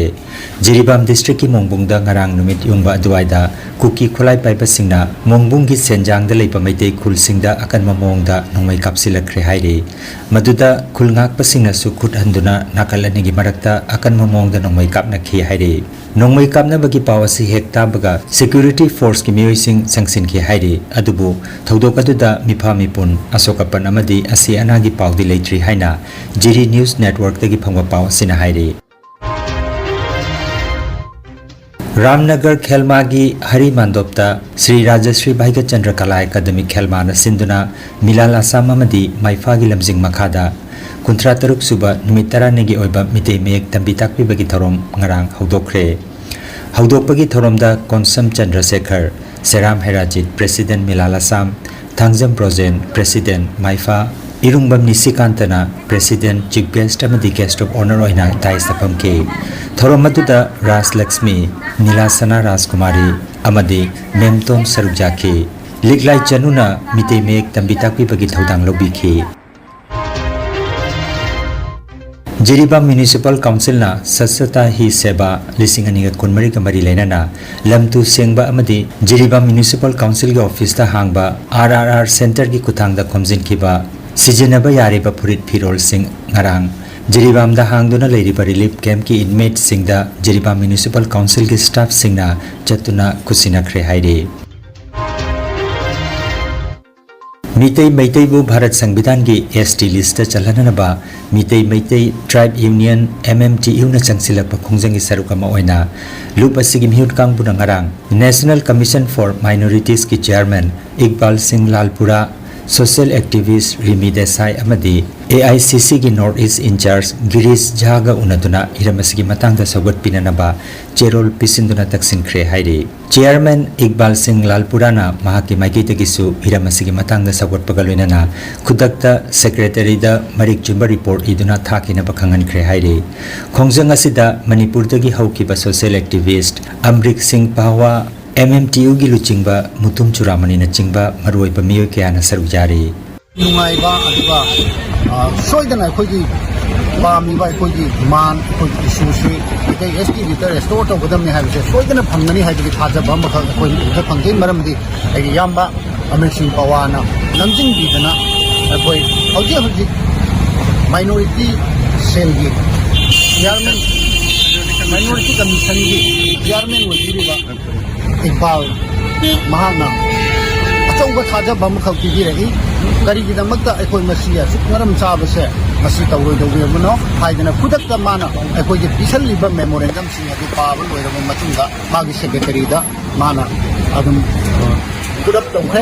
ꯖꯤꯔꯤꯕꯥꯝ ꯗꯤꯁꯇ꯭ꯔꯤꯛꯀꯤ ꯃꯣꯡꯕꯨꯡꯗ ꯉꯔꯥꯡ ꯅꯨꯃꯤꯠ ꯌꯨꯡꯕ ꯑꯗꯨꯋꯥꯏꯗ ꯀꯨꯀꯤ ꯈꯨꯠꯂꯥꯏ ꯄꯥꯏꯕꯁꯤꯡꯅ ꯃꯣꯡꯕꯨꯡꯒꯤ ꯁꯦꯟꯖꯥꯡꯗ ꯂꯩꯕ ꯃꯩꯇꯩ ꯈꯨꯜꯁꯤꯡꯗ ꯑꯀꯟꯕ ꯃꯑꯣꯡꯗ ꯅꯣꯡꯃꯩ ꯀꯥꯞꯁꯤꯜꯂꯛꯈ꯭ꯔꯦ ꯍꯥꯏꯔꯤ꯫ ꯃꯗꯨꯗ ꯈꯨꯜ ꯉꯥꯛꯄꯁꯤꯡꯅꯁꯨ ꯈꯨꯠ ꯍꯟꯗꯨꯅ ꯅꯥꯀꯜ ꯑꯅꯤꯒꯤ ꯃꯔꯛꯇ ꯑꯀꯟꯕ ꯃꯑꯣꯡꯗ ꯅꯣꯡꯃꯩ ꯀꯥꯞꯅꯈꯤ ꯍꯥꯏꯔꯤ꯫ ꯅꯣꯡꯃꯩ ꯀꯥꯞꯅꯕꯒꯤ ꯄꯥꯎ ꯑꯁꯤ ꯍꯦꯛ ꯇꯥꯕꯒ ꯁꯦꯀ꯭ꯌꯨꯔꯤꯇꯤ ꯐꯣꯔꯁꯀꯤ ꯃꯤꯑꯣꯏꯁꯤꯡ ꯆꯪꯁꯤꯟꯈꯤ ꯍꯥꯏꯔꯤ꯫ ꯑꯗꯨꯕꯨ ꯊꯧꯗꯣꯛ ꯑꯗꯨꯗ ꯃꯤꯐꯥ ꯃꯤꯄꯨꯟ, ꯑꯁꯣꯛ ꯑꯄꯟ ꯑꯃꯗꯤ ꯑꯁꯤ ꯑꯅꯥꯒꯤ ꯄꯥꯎꯗꯤ ꯂꯩꯇ꯭ꯔꯤ ꯍꯥꯏꯅ ꯖꯤꯔꯤ ꯅ꯭ꯌꯨꯁ ꯅꯦꯠꯋꯔꯛꯇꯒꯤ ꯐꯪꯕ ꯄꯥꯎ ꯑꯁꯤꯅ ꯍꯥꯏꯔꯤ꯫ ꯔꯥꯝꯅꯒꯔ ꯈꯦꯜꯃꯥꯒꯤ ꯍꯔꯤ ꯃꯥꯟꯗꯣꯞꯇ ꯁ꯭ꯔꯤ ꯔꯥꯖꯁ꯭ꯔꯤ ꯚꯥꯏꯒ꯭ꯌ ꯆꯟꯗ꯭ꯔ ꯀꯂꯥ ꯑꯦꯀꯥꯗꯃꯤ ꯈꯦꯜꯃꯥꯅ ꯁꯤꯟꯗꯨꯅ ꯃꯤꯂꯥꯜ ꯑꯁꯥꯝ ꯑꯃꯗꯤ ꯃꯥꯏꯐꯥꯒꯤ ꯂꯝꯖꯤꯡ ꯃꯈꯥꯗ ꯀꯨꯟꯊ꯭ꯔꯥ ꯇꯔꯨꯛ ꯁꯨꯕ ꯅꯨꯃꯤꯠ ꯇꯔꯥꯅꯤꯒꯤ ꯑꯣꯏꯕ ꯃꯤꯇꯩ ꯃꯌꯦꯛ ꯇꯝꯕꯤ ꯇꯥꯛꯄꯤꯕꯒꯤ ꯊꯧꯔꯝ ꯉꯔꯥꯡ ꯍꯧꯗꯣꯛꯈ꯭ꯔꯦ꯫ ꯍꯧꯗꯣꯛꯄꯒꯤ ꯊꯧꯔꯝꯗ ꯀꯣꯟꯁꯝ ꯆꯟꯗ꯭ꯔꯁꯦꯈꯔ, ꯁꯦꯔꯥꯝ ꯍꯦꯔꯥꯖꯤꯠ, ꯄ꯭ꯔꯦꯁꯤꯗꯦꯟꯠ ꯃꯤꯂꯥꯜ ꯑꯁꯥꯝ, ꯊꯥꯡꯖꯝ ꯕ꯭ꯔꯣꯖꯦꯟ, ꯄ꯭ꯔꯦꯁꯤꯗꯦꯟꯠ ꯃꯥꯏꯐꯥ, ꯏꯔꯨꯡꯕꯝ ꯅꯤꯁꯤꯀꯥꯟꯇꯅ ꯄ꯭ꯔꯦꯁꯤꯗꯦꯟꯠ, ꯆꯤꯐ ꯒꯦꯁ꯭ꯠ ꯑꯃꯗꯤ ꯒꯦꯁ꯭ꯠ ꯑꯣꯐ ꯑꯣꯅꯔ ꯑꯣꯏꯅ ꯗꯥꯏꯁꯇ ꯐꯝꯈꯤ꯫ ꯊꯧꯔꯝ ꯑꯗꯨꯗ ꯔꯥꯖ ꯂꯛꯁꯃꯤ, ꯅꯤꯂꯥꯁꯅꯥ ꯔꯥꯖꯀꯨꯃꯥꯔꯤ ꯑꯃꯗꯤ ꯃꯦꯝꯇꯣꯟ ꯁꯔꯨꯛ ꯌꯥꯈꯤ꯫ ꯂꯤꯛꯂꯥꯏ ꯆꯅꯨꯅ ꯃꯤꯇꯩ ꯃꯌꯦꯛ ꯇꯝꯕꯤ ꯇꯥꯛꯄꯤꯕꯒꯤ ꯊꯧꯗꯥꯡ ꯂꯧꯕꯤꯈꯤ꯫ ꯖꯤꯔꯤꯕꯥꯝ ꯃ꯭ꯌꯨꯅꯤꯁꯤꯄꯥꯜ ꯀꯥꯎꯟꯁꯤꯜꯅ ꯁ꯭ꯋꯆꯇꯥ ꯍꯤ ꯁꯦꯕꯥ ꯂꯤꯁꯤꯡ ꯑꯅꯤꯒ ꯀꯨꯟꯃꯔꯤꯒ ꯃꯔꯤ ꯂꯩꯅꯅ ꯂꯝ ꯇꯨ ꯁꯦꯡꯕ ꯑꯃꯗꯤ ꯖꯤꯔꯤꯕꯥꯝ ꯃ꯭ꯌꯨꯅꯤꯁꯤꯄꯥꯜ ꯀꯥꯎꯟꯁꯤꯜꯒꯤ ꯑꯣꯐꯤꯁꯇ ꯍꯥꯡꯕ ꯑꯥꯔ ꯑꯥꯔ ꯑꯥꯔ ꯁꯦꯟꯇꯔꯒꯤ ꯈꯨꯠꯊꯥꯡꯗ ꯈꯣꯝꯖꯤꯟꯈꯤꯕ ꯁꯤꯖꯤꯟꯅꯕ ꯌꯥꯔꯤꯕ ꯐꯨꯔꯤꯠ ꯐꯤꯔꯣꯜꯁꯤꯡ ꯉꯔꯥꯡ ꯖꯤꯔꯤꯕꯥꯝꯗ ꯍꯥꯡꯗꯨꯅ ꯂꯩꯔꯤꯕ ꯔꯤꯂꯤꯐ ꯀꯦꯝꯞꯀꯤ ꯏꯟꯃꯦꯠꯁꯤꯡꯗ ꯖꯤꯔꯤꯕꯥꯝ ꯃ꯭ꯌꯨꯅꯤꯁꯤꯄꯥꯜ ꯀꯥꯎꯟꯁꯤꯜꯒꯤ ꯁ꯭ꯇꯥꯐꯁꯤꯡꯅ ꯆꯠꯇꯨꯅ ꯈꯨꯠꯁꯤꯟꯅꯈ꯭ꯔꯦ ꯍꯥꯏꯔꯤ꯫ ꯃꯤꯇꯩ ꯃꯩꯇꯩꯕꯨ ꯚꯥꯔꯠ ꯁꯪꯕꯤꯙꯥꯟꯒꯤ ꯑꯦꯁ ꯇꯤ ꯂꯤꯁꯇ ꯆꯜꯍꯟꯅꯅꯕ ꯃꯤꯇꯩ ꯃꯩꯇꯩ ꯇ꯭ꯔꯥꯏꯕ ꯌꯨꯅꯤꯌꯟ, ꯑꯦꯝ ꯑꯦꯝ ꯇꯤ ꯌꯨꯅ ꯆꯪꯁꯤꯜꯂꯛꯄ ꯈꯣꯡꯖꯪꯒꯤ ꯁꯔꯨꯛ ꯑꯃ ꯑꯣꯏꯅ ꯂꯨꯞ ꯑꯁꯤꯒꯤ ꯃꯤꯍꯨꯠ ꯀꯥꯡꯕꯨꯅ ꯉꯔꯥꯡ National Commission for Minoritiesꯀꯤ chairman Iqbal ꯁꯤꯡ ꯂꯥꯜꯄꯨꯔꯥ, ꯁꯣꯁꯤꯌꯦꯜ ꯑꯦꯛꯇꯤꯚꯤꯁ꯭ꯠ ꯔꯤꯃꯤ ꯗꯦꯁꯥꯏ ꯑꯃꯗꯤ ꯑꯦ ꯑꯥꯏ ꯁꯤ ꯁꯤꯒꯤ ꯅꯣꯔꯊ ꯏꯁ꯭ꯠ ꯏꯟꯆꯥꯔꯖ ꯒꯤꯔꯤꯁ ꯖꯥꯒ ꯎꯅꯗꯨꯅ ꯍꯤꯔꯝ ꯑꯁꯤꯒꯤ ꯃꯇꯥꯡꯗ ꯁꯧꯒꯠꯄꯤꯅꯅꯕ ꯆꯦꯔꯣꯜ ꯄꯤꯁꯤꯟꯗꯨꯅ ꯇꯛꯁꯤꯟꯈ꯭ꯔꯦ ꯍꯥꯏꯔꯤ꯫ ꯆꯤꯌꯥꯔꯃꯦꯟ ꯏꯛꯕꯥꯜ ꯁꯤꯡ ꯂꯥꯜꯄꯨꯔꯥꯅ ꯃꯍꯥꯛꯀꯤ ꯃꯥꯏꯀꯩꯗꯒꯤꯁꯨ ꯍꯤꯔꯝ ꯑꯁꯤꯒꯤ ꯃꯇꯥꯡꯗ ꯁꯧꯒꯠꯄꯒ ꯂꯣꯏꯅꯅ ꯈꯨꯗꯛꯇ ꯁꯦꯀ꯭ꯔꯦꯇꯔꯤꯗ ꯃꯔꯤꯛ ꯆꯨꯝꯕ ꯔꯤꯄꯣꯔꯠ ꯏꯗꯨꯅ ꯊꯥꯈꯤꯅꯕ ꯈꯪꯍꯟꯈ꯭ꯔꯦ ꯍꯥꯏꯔꯤ꯫ ꯈꯣꯡꯖꯪ ꯑꯁꯤꯗ ꯃꯅꯤꯄꯨꯔꯗꯒꯤ ꯍꯧꯈꯤꯕ ꯁꯣꯁꯤꯌꯦꯜ ꯑꯦꯛꯇꯤꯚꯤꯁ꯭ꯠ ꯑꯝꯔꯤꯛ ꯁꯤꯡ ꯄꯍꯋꯥ, ꯑꯦꯝ ꯑꯦꯝ ꯇꯤ ꯌꯨꯒꯤ ꯂꯨꯆꯤꯡꯕ ꯃꯨꯇꯨꯝ ꯆꯨꯔꯥꯃꯅꯤꯅꯆꯤꯡꯕ ꯃꯔꯨꯑꯣꯏꯕ ꯃꯤꯑꯣꯏ ꯀꯌꯥꯅ ꯁꯔꯨꯛ ꯌꯥꯔꯤ꯫ ꯅꯨꯡꯉꯥꯏꯕ, ꯑꯗꯨꯒ, ꯑ, ꯁꯣꯏꯗꯅ ꯑꯩꯈꯣꯏꯒꯤ ꯄꯥꯝꯃꯤꯕ ꯑꯩꯈꯣꯏꯒꯤ ꯗꯤꯃꯥꯟ, ꯑꯩꯈꯣꯏꯒꯤ ꯏꯁꯨꯁꯤ ꯃꯩꯇꯩ ꯑꯦꯁ ꯇꯤꯗ ꯔꯦꯁꯇꯣꯔ ꯇꯧꯒꯗꯕꯅꯤ ꯍꯥꯏꯕꯁꯦ ꯁꯣꯏꯗꯅ ꯐꯪꯒꯅꯤ ꯍꯥꯏꯕꯒꯤ ꯊꯥꯖꯕ ꯑꯃꯈꯛ ꯑꯩꯈꯣꯏ ꯎꯕ ꯐꯪꯖꯩ꯫ ꯃꯔꯝꯗꯤ ꯑꯩꯒꯤ ꯏꯌꯥꯝꯕ ꯑꯃꯔꯤꯛ ꯁꯤꯡ ꯄꯋꯥꯅ ꯂꯝꯖꯤꯡꯕꯤꯗꯅ ꯑꯩꯈꯣꯏ ꯍꯧꯖꯤꯛ ꯍꯧꯖꯤꯛ ꯃꯥꯏꯅꯣꯔꯤꯇꯤ ꯁꯦꯜꯒꯤ ꯆꯤꯌꯥꯔꯃꯦꯟ, ꯃꯥꯏꯅꯣꯔꯤꯇꯤ ꯀꯃꯤꯁꯟꯒꯤ ꯆꯤꯌꯥꯔꯃꯦꯟ ꯑꯣꯏꯕꯤꯔꯤꯕ ꯏꯛꯕꯥꯜ, ꯃꯍꯥꯛꯅ ꯑꯆꯧꯕ ꯊꯥꯖꯕ ꯑꯃꯈꯛ ꯄꯤꯕꯤꯔꯛꯏ꯫ ꯀꯔꯤꯒꯤꯗꯃꯛꯇ ꯑꯩꯈꯣꯏ ꯃꯁꯤ ꯑꯁꯨꯛ ꯃꯔꯝ ꯆꯥꯕꯁꯦ ꯃꯁꯤ ꯇꯧꯔꯣꯏꯗꯧꯔꯤꯕꯅꯣ ꯍꯥꯏꯗꯅ ꯈꯨꯗꯛꯇ ꯃꯥꯅ ꯑꯩꯈꯣꯏꯒꯤ ꯄꯤꯁꯜꯂꯤꯕ ꯃꯦꯃꯣꯔꯦꯟꯗꯝꯁꯤꯡ ꯑꯗꯨ ꯄꯥꯕ ꯂꯣꯏꯔꯕ ꯃꯇꯨꯡꯗ ꯃꯥꯒꯤ ꯁꯦꯀ꯭ꯔꯦꯇꯔꯤꯗ ꯃꯥꯅ ꯑꯗꯨꯝ ꯄꯨꯔꯞ ꯇꯧꯈ꯭ꯔꯦ꯫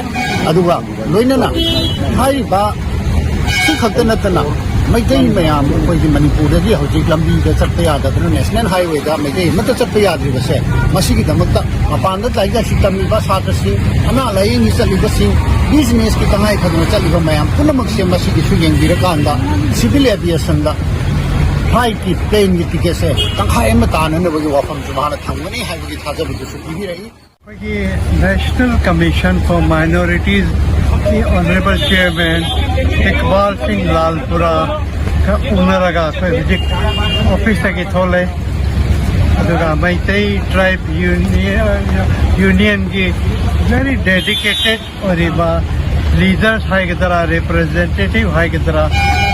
ꯑꯗꯨꯒ ꯂꯣꯏꯅꯅ ꯍꯥꯏꯔꯤꯕ ꯁꯤ ꯈꯛꯇ ꯅꯠꯇꯅ ꯃꯩꯇꯩ ꯃꯌꯥꯝ ꯑꯩꯈꯣꯏꯒꯤ ꯃꯅꯤꯄꯨꯔꯗꯒꯤ ꯍꯧꯖꯤꯛ ꯂꯝꯕꯤꯗ ꯆꯠꯄ ꯌꯥꯗꯗꯅ ꯅꯦꯁꯅꯦꯜ ꯍꯥꯏꯋꯦꯗ ꯃꯩꯇꯩ ꯑꯃꯠꯇ ꯆꯠꯄ ꯌꯥꯗ꯭ꯔꯤꯕꯁꯦ ꯃꯁꯤꯒꯤꯗꯃꯛꯇ ꯃꯄꯥꯟꯗ ꯂꯥꯏꯔꯤꯛ ꯂꯥꯏꯁꯨ ꯇꯝꯃꯤꯕ ꯁꯥꯇ꯭ꯔꯁꯤꯡ, ꯑꯅꯥ ꯂꯥꯏꯌꯦꯡꯒꯤ ꯆꯠꯂꯤꯕꯁꯤꯡ, ꯕꯤꯖꯤꯅꯦꯁꯀꯤ ꯇꯉꯥꯏ ꯐꯗꯅ ꯆꯠꯂꯤꯕ ꯃꯌꯥꯝ ꯄꯨꯝꯅꯃꯛꯁꯦ ꯃꯁꯤꯒꯤꯁꯨ ꯌꯦꯡꯕꯤꯔꯀꯥꯟꯗ ꯁꯤꯚꯤꯜ ꯑꯦꯚꯤꯌꯦꯁꯟꯗ ꯐ꯭ꯂꯥꯏꯠꯀꯤ, ꯄ꯭ꯂꯦꯟꯒꯤ ꯇꯤꯀꯦꯠꯁꯦ ꯇꯪꯈꯥꯏ ꯑꯃ ꯇꯥꯅꯅꯕꯒꯤ ꯋꯥꯐꯝꯁꯨ ꯃꯥꯅ ꯊꯝꯒꯅꯤ ꯍꯥꯏꯕꯒꯤ ꯊꯥꯖꯕꯗꯨꯁꯨ ꯄꯤꯕꯤꯔꯛꯏ꯫ ꯑꯩꯈꯣꯏꯒꯤ National Commission for Minorities ꯀꯤ ꯑꯣꯅꯔꯦꯕꯜ ꯆꯤꯌꯔꯃꯦꯟ ꯏꯛꯕꯥꯜ ꯁꯤꯡ ꯂꯥꯜꯄꯨꯔꯥ ꯒ ꯎꯅꯔꯒ ꯑꯩꯈꯣꯏ ꯍꯧꯖꯤꯛ ꯑꯣꯐꯤꯁꯇꯒꯤ ꯊꯣꯛꯂꯦ꯫ ꯑꯗꯨꯒ ꯃꯩꯇꯩ ꯇ꯭ꯔꯥꯏꯕ ꯌꯨꯅꯤꯌꯟꯒꯤ ꯚꯦꯔꯤ ꯗꯦꯗꯤꯀꯦꯇꯦꯠ ꯑꯣꯏꯔꯤꯕ ꯂꯤꯗꯔꯁ ꯍꯥꯏꯒꯗ꯭ꯔꯥ, ꯔꯤꯄ꯭ꯔꯖꯦꯟꯇꯦꯇꯤꯚ ꯍꯥꯏꯒꯗ꯭ꯔꯥ,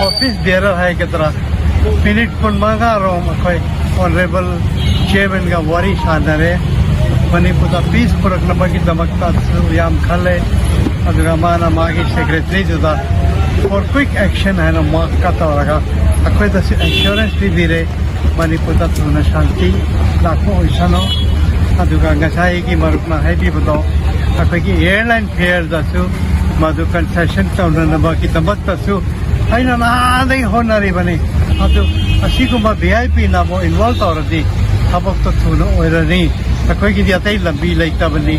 ꯑꯣꯐꯤꯁ ꯕꯤꯌꯔꯔ ꯍꯥꯏꯒꯗ꯭ꯔꯥ, ꯃꯤꯅꯤꯠ ꯀꯨꯟꯃꯉꯥ ꯔꯣꯝ ꯑꯩꯈꯣꯏ ꯑꯣꯅꯔꯦꯕꯜ ꯆꯤꯌꯔꯃꯦꯟꯒ ꯋꯥꯔꯤ ꯁꯥꯟꯅꯔꯦ꯫ ꯃꯅꯤꯄꯨꯔꯗ ꯄꯤꯁ ꯄꯨꯔꯛꯅꯕꯒꯤꯗꯃꯛꯇꯁꯨ ꯌꯥꯝ ꯈꯜꯂꯦ꯫ ꯑꯗꯨꯒ ꯃꯥꯅ ꯃꯥꯒꯤ ꯁꯦꯀ꯭ꯔꯦꯇꯔꯤꯗꯨꯗ for quick action ꯍꯥꯏꯅ ꯃꯥꯛꯀ ꯇꯧꯔꯒ ꯑꯩꯈꯣꯏꯗꯁꯨ ꯑꯦꯁꯨꯔꯦꯟꯁ ꯄꯤꯕꯤꯔꯦ꯫ ꯃꯅꯤꯄꯨꯔꯗ ꯊꯨꯅ ꯁꯥꯟꯇꯤ ꯂꯥꯛꯄ ꯑꯣꯏꯁꯅꯨ꯫ ꯑꯗꯨꯒ ꯉꯁꯥꯏꯒꯤ ꯃꯔꯨꯞꯅ ꯍꯥꯏꯕꯤꯕꯗꯣ ꯑꯩꯈꯣꯏꯒꯤ ꯑꯦꯌꯔꯂꯥꯏꯟ ꯐꯤꯌꯔꯗꯁꯨ ꯃꯗꯨ ꯀꯟꯁꯦꯁꯟ ꯇꯧꯅꯅꯕꯒꯤꯗꯃꯛꯇꯁꯨ ꯑꯩꯅ ꯅꯍꯥꯟꯗꯒꯤ ꯍꯣꯠꯅꯔꯤꯕꯅꯤ꯫ ꯑꯗꯨ ꯑꯁꯤꯒꯨꯝꯕ ꯚꯤ ꯑꯥꯏ ꯄꯤꯅ ꯑꯃꯨꯛ ꯏꯟꯚꯣꯜꯕ ꯇꯧꯔꯗꯤ ꯊꯕꯛꯇꯣ ꯊꯨꯅ ꯑꯣꯏꯔꯅꯤ꯫ ꯑꯩꯈꯣꯏꯒꯤꯗꯤ ꯑꯇꯩ ꯂꯝꯕꯤ ꯂꯩꯇꯕꯅꯤ,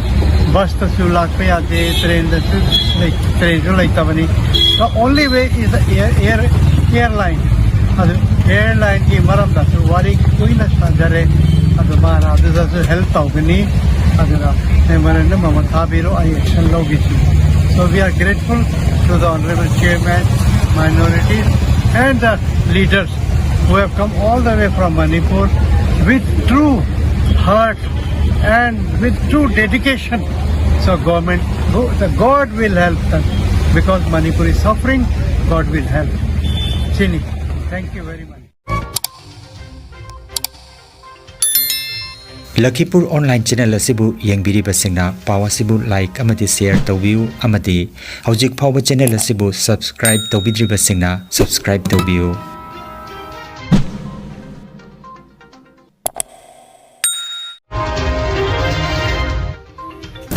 ꯕꯁꯇꯁꯨ ꯂꯥꯛꯄ ꯌꯥꯗꯦ, ꯇ꯭ꯔꯦꯟꯗꯁꯨ ꯂꯩ-, ꯇ꯭ꯔꯦꯟꯁꯨ ꯂꯩꯇꯕꯅꯤ꯫ The only way is the air, air, airline. ꯑꯗꯨ ꯑꯦꯌꯔꯂꯥꯏꯟꯒꯤ ꯃꯔꯝꯗꯁꯨ ꯋꯥꯔꯤ ꯀꯨꯏꯅ ꯁꯥꯖꯔꯦ꯫ ꯑꯗꯨ ꯃꯥꯅ ꯑꯗꯨꯗꯁꯨ ꯍꯦꯜꯞ ꯇꯧꯒꯅꯤ꯫ ꯑꯗꯨꯒ ꯃꯦꯃꯣꯔꯦꯟꯗꯝ ꯑꯃ ꯊꯥꯕꯤꯔꯣ, ꯑꯩ action ꯂꯧꯈꯤꯁꯤ꯫ So we are grateful to the honorable chairman, minorities and the leaders who have come all the way from Manipur with true heart and with true dedication. So government, go- the God will help them because Manipur is suffering. God will help. Chini, thank you very much. ꯂꯈꯤꯄꯨꯔ online channel ꯑꯁꯤꯕꯨ ꯌꯦꯡꯕꯤꯔꯤꯕꯁꯤꯡꯅ ꯄꯥꯎ ꯑꯁꯤꯕꯨ like ꯑꯃꯗꯤ share ꯇꯧꯕꯤꯌꯨ, ꯑꯃꯗꯤ ꯍꯧꯖꯤꯛ ꯐꯥꯎꯕ channel ꯑꯁꯤꯕꯨ subscribe ꯇꯧꯕꯤꯗ꯭ꯔꯤꯕꯁꯤꯡꯅ subscribe ꯇꯧꯕꯤꯌꯨ꯫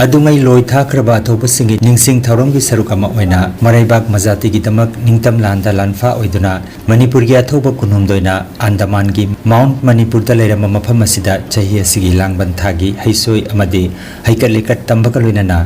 ꯑꯗꯨꯉꯩ ꯂꯣꯏ ꯊꯥꯈ꯭ꯔꯕ ꯑꯊꯧꯕꯁꯤꯡꯒꯤ ꯅꯤꯡꯁꯤꯡ ꯊꯧꯔꯝꯒꯤ ꯁꯔꯨꯛ ꯑꯃ ꯑꯣꯏꯅ ꯃꯔꯩꯕꯥꯛ ꯃꯖꯥꯇꯤꯒꯤꯗꯃꯛ ꯅꯤꯡꯇꯝ ꯂꯥꯟꯗ ꯂꯥꯟꯐꯥ ꯑꯣꯏꯗꯨꯅ ꯃꯅꯤꯄꯨꯔꯒꯤ ꯑꯊꯧꯕ ꯀꯨꯟꯍꯨꯝꯗꯣꯏꯅ ꯑꯟꯗꯃꯥꯟꯒꯤ Mount ꯃꯅꯤꯄꯨꯔꯗ ꯂꯩꯔꯝꯕ ꯃꯐꯝ ꯑꯁꯤꯗ ꯆꯍꯤ ꯑꯁꯤꯒꯤ ꯂꯥꯡꯕꯟ ꯊꯥꯒꯤ ꯍꯩꯁꯣꯏ ꯑꯃꯗꯤ ꯍꯩꯀꯠ ꯂꯩꯀꯠ ꯇꯝꯕꯒ ꯂꯣꯏꯅꯅ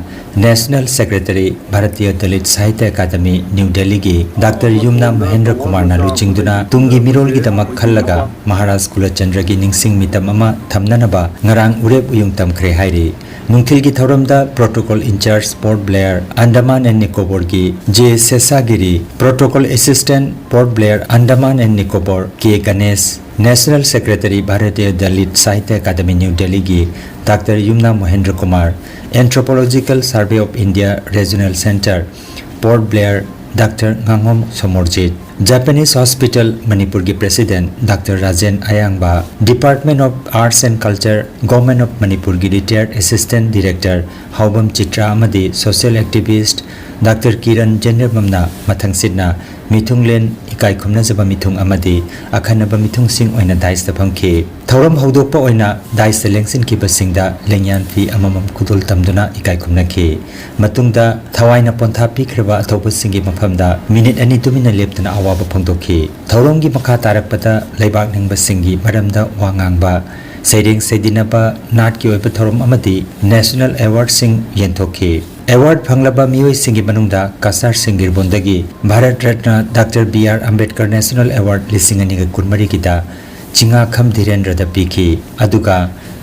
National Secretary, Bharatiya Dalit Sahitya Academy, New Delhi ꯒꯤ Doctor ꯌꯨꯝꯅꯥꯝ ꯃꯍꯦꯟꯗ꯭ꯔ ꯀꯨꯃꯥꯔꯅ ꯂꯨꯆꯤꯡꯗꯨꯅ ꯇꯨꯡꯒꯤ ꯃꯤꯔꯣꯜꯒꯤꯗꯃꯛ ꯈꯜꯂꯒ ꯃꯍꯥꯔꯥꯖ ꯀꯨꯂꯆꯟꯗ꯭ꯔꯒꯤ ꯅꯤꯡꯁꯤꯡ ꯃꯤꯇꯝ ꯑꯃ ꯊꯝꯅꯅꯕ ꯉꯔꯥꯡ ꯎꯔꯦꯞ ꯎꯌꯨꯡ ꯇꯝꯈ꯭ꯔꯦ ꯍꯥꯏꯔꯤ꯫ ꯅꯨꯡꯊꯤꯜꯒꯤ ꯊꯧꯔꯝꯗ Protocol in-charge, Port Blair, Andaman and Nicobar ꯒꯤ J ꯁꯦꯁꯥꯒꯤꯔꯤ, Protocol Assistant, Port Blair, Andaman and Nicobar, K Ganesh, National Secretary, Bharatiya Dalit Sahitya Academy, New Delhi ꯒꯤ Doctor Yumnam ꯃꯣꯍꯦꯟꯗ꯭ꯔ Kumar, Anthropological Survey of India Regional Centre, Port Blair, Doctor ꯉꯥꯉꯣꯝ Somorjit, Japanese Hospital ꯃꯅꯤꯄꯨꯔꯒꯤ President Doctor Rajen ꯑꯌꯥꯡꯕ, Department of Arts and Culture, Government of ꯃꯅꯤꯄꯨꯔꯒꯤ Retired Assistant Director ꯍꯥꯎꯕꯝ Chitra ꯑꯃꯗꯤ social activist Doctor Kiran ꯖꯦꯅꯦꯔꯕꯝꯅ ꯃꯊꯪꯁꯤꯠꯅ ꯃꯤꯊꯨꯡꯂꯦꯟ, ꯏꯀꯥꯏ ꯈꯨꯝꯅꯖꯕ ꯃꯤꯊꯨꯡ ꯑꯃꯗꯤ ꯑꯈꯟꯅꯕ ꯃꯤꯊꯨꯡꯁꯤꯡ ꯑꯣꯏꯅ dais ꯇ ꯐꯝꯈꯤ꯫ ꯊꯧꯔꯝ ꯍꯧꯗꯣꯛꯄ ꯑꯣꯏꯅ dais ꯇ ꯂꯦꯡꯁꯤꯟꯈꯤꯕꯁꯤꯡꯗ ꯂꯦꯡꯌꯥꯟ ꯐꯤ ꯑꯃꯃꯝ ꯈꯨꯗꯣꯜ ꯇꯝꯗꯨꯅ ꯏꯀꯥꯏ ꯈꯨꯝꯅꯈꯤ꯫ ꯃꯇꯨꯡꯗ ꯊꯋꯥꯏꯅ ꯄꯣꯟꯊꯥ ꯄꯤꯈ꯭ꯔꯕ ꯑꯊꯧꯕꯁꯤꯡꯒꯤ ꯃꯐꯝꯗ minute ꯑꯅꯤ ꯇꯨꯃꯤꯟꯅ ꯂꯦꯞꯇꯅ ꯑꯋꯥꯕ ꯐꯣꯡꯗꯣꯛꯈꯤ꯫ ꯊꯧꯔꯝꯒꯤ ꯃꯈꯥ ꯇꯥꯔꯛꯄꯗ ꯂꯩꯕꯥꯛ ꯅꯤꯡꯕꯁꯤꯡꯒꯤ ꯃꯔꯝꯗ ꯋꯥ ꯉꯥꯡꯕ, ꯁꯩꯔꯦꯡ ꯁꯩꯗꯤꯟꯅꯕ, ꯅꯥꯠꯀꯤ ꯑꯣꯏꯕ ꯊꯧꯔꯝ ꯑꯃꯗꯤ National Award ꯁꯤꯡ ꯌꯦꯟꯊꯣꯛꯈꯤ꯫ Award ꯐꯪꯂꯕ ꯃꯤꯑꯣꯏꯁꯤꯡꯒꯤ ꯃꯅꯨꯡꯗ ꯀꯁꯥꯔ ꯁꯤꯡ ꯒꯤꯔꯕꯣꯟꯗꯒꯤ Bharat Ratna Doctor B R Ambedkar National Award ꯂꯤꯁꯤꯡ ꯑꯅꯤꯒ ꯀꯨꯟꯃꯔꯤꯒꯤꯗ ꯆꯤꯉꯥꯈꯝ ꯙꯤꯔꯦꯟꯗ꯭ꯔꯗ ꯄꯤꯈꯤ꯫ ꯑꯗꯨꯒ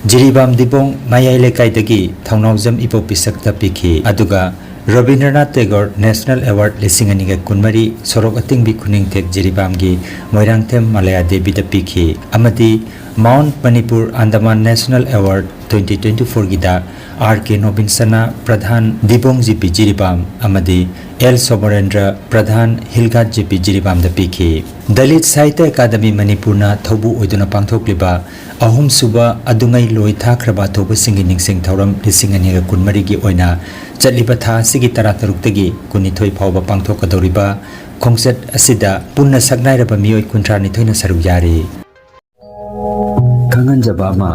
ꯖꯤꯔꯤꯕꯥꯝ ꯗꯤꯕꯣꯡ ꯃꯌꯥꯏ ꯂꯩꯀꯥꯏꯗꯒꯤ ꯊꯧꯅꯥꯎꯖꯝ ꯏꯕꯣ ꯄꯤꯁꯛꯇ ꯄꯤꯈꯤ꯫ ꯑꯗꯨꯒ ꯔꯕꯤꯟꯗ꯭ꯔꯅꯥꯊ ꯇꯦꯒꯣꯔ National Award ꯂꯤꯁꯤꯡ ꯑꯅꯤꯒ ꯀꯨꯟꯃꯔꯤ, ꯁꯣꯔꯣꯛ ꯑꯇꯤꯡꯕꯤ ꯈꯨꯅꯤꯡꯊꯦꯛ ꯖꯤꯔꯤꯕꯥꯝꯒꯤ ꯃꯣꯏꯔꯥꯡꯊꯦꯝ ꯃꯂꯌꯥ ꯗꯦꯕꯤꯗ ꯄꯤꯈꯤ꯫ ꯑꯃꯗꯤ Mount Manipur Andaman National Award twenty twenty-four ꯒꯤꯗ R K Nobinsana, ꯄ꯭ꯔꯙꯥꯟ ꯗꯤꯕꯣꯡ G P ꯖꯤꯔꯤꯕꯥꯝ ꯑꯃꯗꯤ L Somarendra, ꯄ꯭ꯔꯙꯥꯟ ꯍꯤꯜꯒꯥꯠ G P ꯖꯤꯔꯤꯕꯥꯝꯗ ꯄꯤꯈꯤ꯫ ꯗꯂꯤꯠ ꯁꯥꯍꯤꯇ꯭ꯌ ꯑꯦꯀꯥꯗꯃꯤ ꯃꯅꯤꯄꯨꯔꯅ ꯊꯧꯕꯨ ꯑꯣꯏꯗꯨꯅ ꯄꯥꯡꯊꯣꯛꯂꯤꯕ ꯑꯍꯨꯝꯁꯨꯕ ꯑꯗꯨꯉꯩ ꯂꯣꯏ ꯊꯥꯈ꯭ꯔꯕ ꯊꯧꯕꯁꯤꯡꯒꯤ ꯅꯤꯡꯁꯤꯡ ꯊꯧꯔꯝ ꯂꯤꯁꯤꯡ ꯑꯅꯤꯒ ꯀꯨꯟꯃꯔꯤꯒꯤ ꯑꯣꯏꯅ ꯆꯠꯂꯤꯕ ꯊꯥ ꯑꯁꯤꯒꯤ ꯇꯔꯥꯇꯔꯨꯛꯇꯒꯤ ꯀꯨꯟꯅꯤꯊꯣꯏ ꯐꯥꯎꯕ ꯄꯥꯡꯊꯣꯛꯀꯗꯧꯔꯤꯕ ꯈꯣꯡꯆꯠ ꯑꯁꯤꯗ ꯄꯨꯟꯅ ꯁꯛꯅꯥꯏꯔꯕ ꯃꯤꯑꯣꯏ ꯀꯨꯟꯊ꯭ꯔꯥꯅꯤꯊꯣꯏꯅ ꯁꯔꯨꯛ ꯌꯥꯔꯤ꯫ ꯈꯪꯍꯟꯖꯕ ꯑꯃ,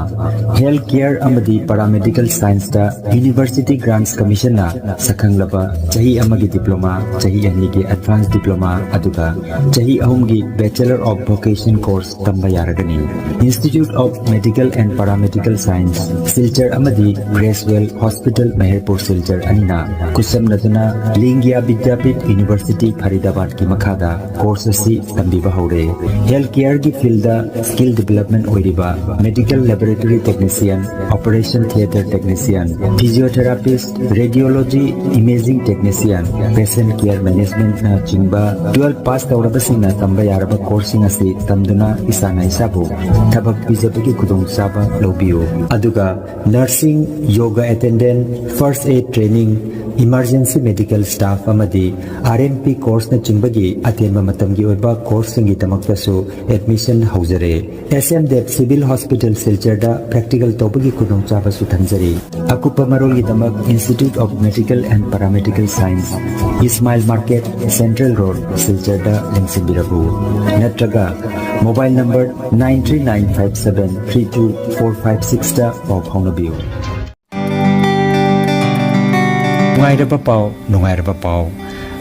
ꯍꯦꯜꯊ ꯀꯦꯌꯔ ꯑꯃꯗꯤ ꯄꯦꯔꯥꯃꯦꯗꯤꯀꯦꯜ ꯁꯥꯏꯟꯁꯇ ꯌꯨꯅꯤꯚꯔꯁꯤꯇꯤ ꯒ꯭ꯔꯥꯟꯠꯁ ꯀꯃꯤꯁꯟꯅ ꯁꯛꯈꯪꯂꯕ ꯆꯍꯤ ꯑꯃꯒꯤ ꯗꯤꯄ꯭ꯂꯣꯃꯥ, ꯆꯍꯤ ꯑꯅꯤꯒꯤ ꯑꯦꯗꯚꯥꯟꯁ ꯗꯤꯄ꯭ꯂꯣꯃꯥ, ꯑꯗꯨꯒ ꯆꯍꯤ ꯑꯍꯨꯝꯒꯤ Bachelor of Vocation course ꯇꯝꯕ ꯌꯥꯔꯒꯅꯤ꯫ Institute of Medical and Paramedical Science, Silchar ꯑꯃꯗꯤ ꯒ꯭ꯔꯦꯁꯋꯦꯜ ꯍꯣꯁꯄꯤꯇꯥꯜ ꯃꯍꯦꯔꯄꯨꯔ ꯁꯤꯜꯆꯔ ꯑꯅꯤꯅ ꯈꯨꯠꯁꯝꯅꯗꯨꯅ ꯂꯤꯡꯒꯤꯌꯥ ꯕꯤꯗ꯭ꯌꯥꯄꯤꯊ ꯌꯨꯅꯤꯚꯔꯁꯤꯇꯤ ꯐꯔꯤꯗꯥꯕꯥꯗꯀꯤ ꯃꯈꯥꯗ ꯀꯣꯔꯁ ꯑꯁꯤ ꯇꯝꯕꯤꯕ ꯍꯧꯔꯦ꯫ ꯍꯦꯜꯊ ꯀꯦꯌꯔꯒꯤ ꯐꯤꯜꯗ ꯁ꯭ꯀꯤꯜ ꯗꯤꯚꯦꯂꯞꯃꯦꯟꯠ ꯑꯣꯏꯔꯤꯕ medical laboratory technician, operation theatre technician, physiotherapist, radiology, imaging technician, patient care ꯃꯦꯅꯦꯖꯃꯦꯟꯠꯅꯆꯤꯡꯕ ꯇꯨꯋꯦꯜꯐ ꯄꯥꯁ ꯇꯧꯔꯕꯁꯤꯡꯅ ꯇꯝꯕ ꯌꯥꯔꯕ ꯀꯣꯔꯁꯁꯤꯡ ꯑꯁꯤ ꯇꯝꯗꯨꯅ ꯏꯁꯥꯅ ꯏꯁꯥꯕꯨ ꯊꯕꯛ ꯄꯤꯖꯕꯒꯤ ꯈꯨꯗꯣꯡꯆꯥꯕ ꯂꯧꯕꯤꯌꯨ꯫ ꯑꯗꯨꯒ nursing, yoga attendant, first aid training, emergency medical staff ꯑꯃꯗꯤ R M P ꯀꯣꯔꯁꯅꯆꯤꯡꯕꯒꯤ ꯑꯇꯦꯟꯕ ꯃꯇꯝꯒꯤ ꯑꯣꯏꯕ ꯀꯣꯔꯁꯁꯤꯡꯒꯤꯗꯃꯛꯇꯁꯨ ꯑꯦꯗꯃꯤꯁꯟ ꯍꯧꯖꯔꯦ꯫ S M Dev Civil Hospital ꯁꯤꯜꯆꯔꯗ ꯄ꯭ꯔꯦꯛꯇꯤꯀꯦꯜ ꯇꯧꯕꯒꯤ ꯈꯨꯗꯣꯡꯆꯥꯕꯁꯨ ꯊꯝꯖꯔꯤ꯫ ꯑꯀꯨꯞꯄ ꯃꯔꯣꯜꯒꯤꯗꯃꯛ Institute of Medical and Paramedical Science, Ismail market, central road, ꯁꯤꯜꯆꯔꯗ ꯂꯦꯡꯁꯤꯟꯕꯤꯔꯛꯎ꯫ ꯅꯠꯇ꯭ꯔꯒ mobile number nine three nine five seven three two four five sixꯇ ꯄꯥꯎ ꯐꯥꯎꯅꯕꯤꯌꯨ꯫ ꯅꯨꯡꯉꯥꯏꯔꯕ ꯄꯥꯎ, ꯅꯨꯡꯉꯥꯏꯔꯕ ꯄꯥꯎ꯫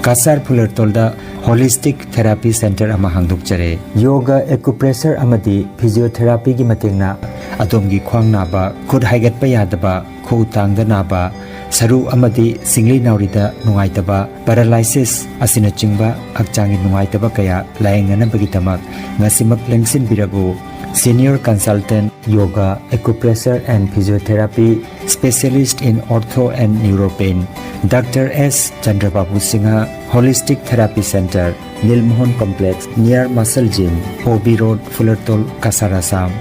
ꯀꯁꯥꯔ ꯐꯨꯂꯔꯇꯣꯜꯗ ꯍꯣꯂꯤꯁꯇꯤꯛ ꯊꯦꯔꯥꯄꯤ ꯁꯦꯟꯇꯔ ꯑꯃ ꯍꯥꯡꯗꯣꯛꯆꯔꯦ꯫ ꯌꯣꯒꯥ, ꯑꯦꯀꯨꯄ꯭ꯔꯦꯁꯔ ꯑꯃꯗꯤ ꯐꯤꯖꯤꯌꯣꯊꯦꯔꯥꯄꯤꯒꯤ ꯃꯇꯦꯡꯅ ꯑꯗꯣꯝꯒꯤ ꯈ꯭ꯋꯥꯡ ꯅꯥꯕ, ꯈꯨꯠ ꯍꯥꯏꯒꯠꯄ ꯌꯥꯗꯕ, ꯈꯨꯎ ꯇꯥꯡꯗ ꯅꯥꯕ, ꯁꯔꯨ ꯑꯃꯗꯤ ꯁꯤꯡꯂꯤ ꯅꯥꯎꯔꯤꯗ ꯅꯨꯡꯉꯥꯏꯇꯕ, ꯄꯦꯔꯥꯂꯥꯏꯁꯤꯁ ꯑꯁꯤꯅꯆꯤꯡꯕ ꯍꯛꯆꯥꯡꯒꯤ ꯅꯨꯡꯉꯥꯏꯇꯕ ꯀꯌꯥ ꯂꯥꯌꯦꯡꯅꯅꯕꯒꯤꯗꯃꯛ ꯉꯁꯤꯃꯛ ꯂꯦꯡꯁꯤꯟꯕꯤꯔꯛꯎ꯫ Senior Consultant Yoga, Acupressure and Physiotherapy, Specialist in Ortho and Neuropain, Doctor S Chandrababu Singha, Holistic Therapy Center, Nilmohan Complex, near Muscle Gym, O B Road, Fulartol, Kasar, Assam.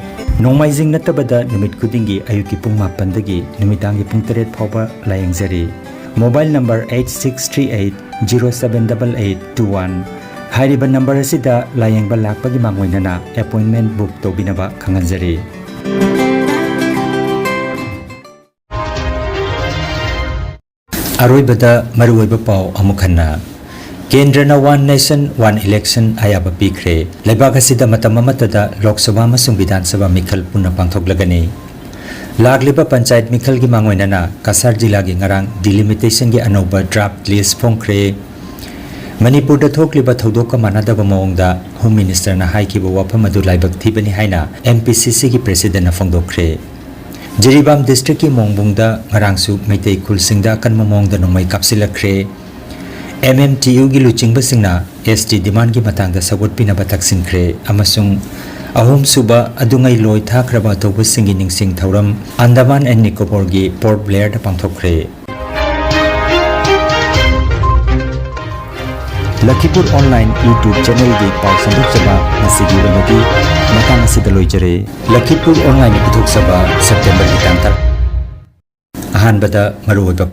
ꯅꯣꯡꯃꯥꯏꯖꯤꯡ ꯅꯠꯇꯕꯗ ꯅꯨꯃꯤꯠ ꯈꯨꯗꯤꯡꯒꯤ ꯑꯌꯨꯛꯀꯤ ꯄꯨꯡ ꯃꯥꯄꯟꯗꯒꯤ ꯅꯨꯃꯤꯗꯥꯡꯒꯤ ꯄꯨꯡ ꯇꯔꯦꯠ ꯐꯥꯎꯕ ꯂꯥꯌꯦꯡꯖꯔꯤ꯫ Mobile number eight six three eight zero seven eight eight two one꯫ ꯍꯥꯏꯔꯤꯕ ꯅꯝꯕꯔ ꯑꯁꯤꯗ ꯂꯥꯌꯦꯡꯕ ꯂꯥꯛꯄꯒꯤ ꯃꯥꯡꯑꯣꯏꯅꯅ ꯑꯦꯄꯣꯏꯟꯃꯦꯟ ꯕꯨꯛ ꯇꯧꯕꯤꯅꯕ ꯈꯪꯍꯟꯖꯔꯤ꯫ ꯑꯔꯣꯏꯕꯗ ꯃꯔꯨꯑꯣꯏꯕ ꯄꯥꯎ ꯑꯃꯨꯛ ꯍꯟꯅ꯫ ꯀꯦꯟꯗ꯭ꯔꯅ One Nation One Election ꯑꯌꯥꯕ ꯄꯤꯈ꯭ꯔꯦ꯫ ꯂꯩꯕꯥꯛ ꯑꯁꯤꯗ ꯃꯇꯝ ꯑꯃꯠꯇꯗ ꯂꯣꯛ ꯁꯚꯥ ꯑꯃꯁꯨꯡ ꯕꯤꯙꯥꯟ ꯁꯚꯥ ꯃꯤꯈꯜ ꯄꯨꯟꯅ ꯄꯥꯡꯊꯣꯛꯂꯒꯅꯤ꯫ ꯂꯥꯛꯂꯤꯕ ꯄꯟꯆꯥꯌꯠ ꯃꯤꯈꯜꯒꯤ ꯃꯥꯡꯑꯣꯏꯅꯅ ꯀꯁꯥꯔ ꯖꯤꯂꯥꯒꯤ ꯉꯔꯥꯡ ꯗꯤꯂꯤꯃꯤꯇꯦꯁꯟꯒꯤ ꯑꯅꯧꯕ ꯗ꯭ꯔꯥꯐ ꯂꯤꯁ ꯐꯣꯡꯈ꯭ꯔꯦ꯫ ꯃꯅꯤꯄꯨꯔꯗ ꯊꯣꯛꯂꯤꯕ ꯊꯧꯗꯣꯛꯀ ꯃꯥꯟꯅꯗꯕ ꯃꯑꯣꯡꯗ ꯍꯣꯝ ꯃꯤꯅꯤꯁꯇꯔꯅ ꯍꯥꯏꯈꯤꯕ ꯋꯥꯐꯝ ꯑꯗꯨ ꯂꯥꯏꯕꯛ ꯊꯤꯕꯅꯤ ꯍꯥꯏꯅ ꯑꯦꯝ ꯄꯤ ꯁꯤ ꯁꯤꯒꯤ ꯄ꯭ꯔꯦꯁꯤꯗꯦꯟꯠꯅ ꯐꯣꯡꯗꯣꯛꯈ꯭ꯔꯦ꯫ ꯖꯤꯔꯤꯕꯥꯝ ꯗꯤꯁꯇ꯭ꯔꯤꯛꯀꯤ ꯃꯣꯡꯕꯨꯡꯗ ꯉꯔꯥꯡꯁꯨ ꯃꯩꯇꯩ ꯈꯨꯜꯁꯤꯡꯗ ꯑꯀꯟꯕ ꯃꯑꯣꯡꯗ ꯅꯣꯡꯃꯩ ꯀꯥꯞꯁꯤꯜꯂꯛꯈ꯭ꯔꯦ꯫ ꯑꯦꯝ ꯑꯦꯝ ꯇꯤ ꯌꯨꯒꯤ ꯂꯨꯆꯤꯡꯕꯁꯤꯡꯅ ꯑꯦꯁ ꯇꯤ ꯗꯤꯃꯥꯟꯒꯤ ꯃꯇꯥꯡꯗ ꯁꯧꯒꯠꯄꯤꯅꯕ ꯇꯛꯁꯤꯟꯈ꯭ꯔꯦ ꯑꯃꯁꯨꯡ ꯑꯍꯨꯝꯁꯨꯕ ꯑꯗꯨꯉꯩ ꯂꯣꯏ ꯊꯥꯈ꯭ꯔꯕ ꯑꯊꯧꯕꯁꯤꯡꯒꯤ ꯅꯤꯡꯁꯤꯡ ꯊꯧꯔꯝ ꯑꯟꯗꯃꯥꯟ ꯑꯦꯟ ꯅꯤꯀꯣꯕꯣꯔꯒꯤ ꯄꯣꯔꯠ ꯕ꯭ꯂꯦꯌꯔꯗ ꯄꯥꯡꯊꯣꯛꯈ꯭ꯔꯦ꯫ ꯂꯈꯤꯄꯨꯔ ꯑꯣꯟꯂꯥꯏꯟ YouTube ꯆꯦꯅꯦꯜꯒꯤ ꯄꯥꯎ ꯁꯟꯗꯣꯛꯆꯕ ꯉꯁꯤꯒꯤ ꯑꯣꯏꯅꯗꯤ ꯃꯇꯥꯡ ꯑꯁꯤꯗ ꯂꯣꯏꯖꯔꯦ꯫ ꯂꯈꯤꯄꯨꯔ ꯑꯣꯟꯂꯥꯏꯟꯅ ꯄꯨꯊꯣꯛꯆꯕ ꯁꯦꯞꯇꯦꯝꯕꯔꯒꯤ ꯇꯥꯡ ꯇꯔꯥ꯫ ꯑꯍꯥꯟꯕꯗ ꯃꯔꯨꯑꯣꯏꯕ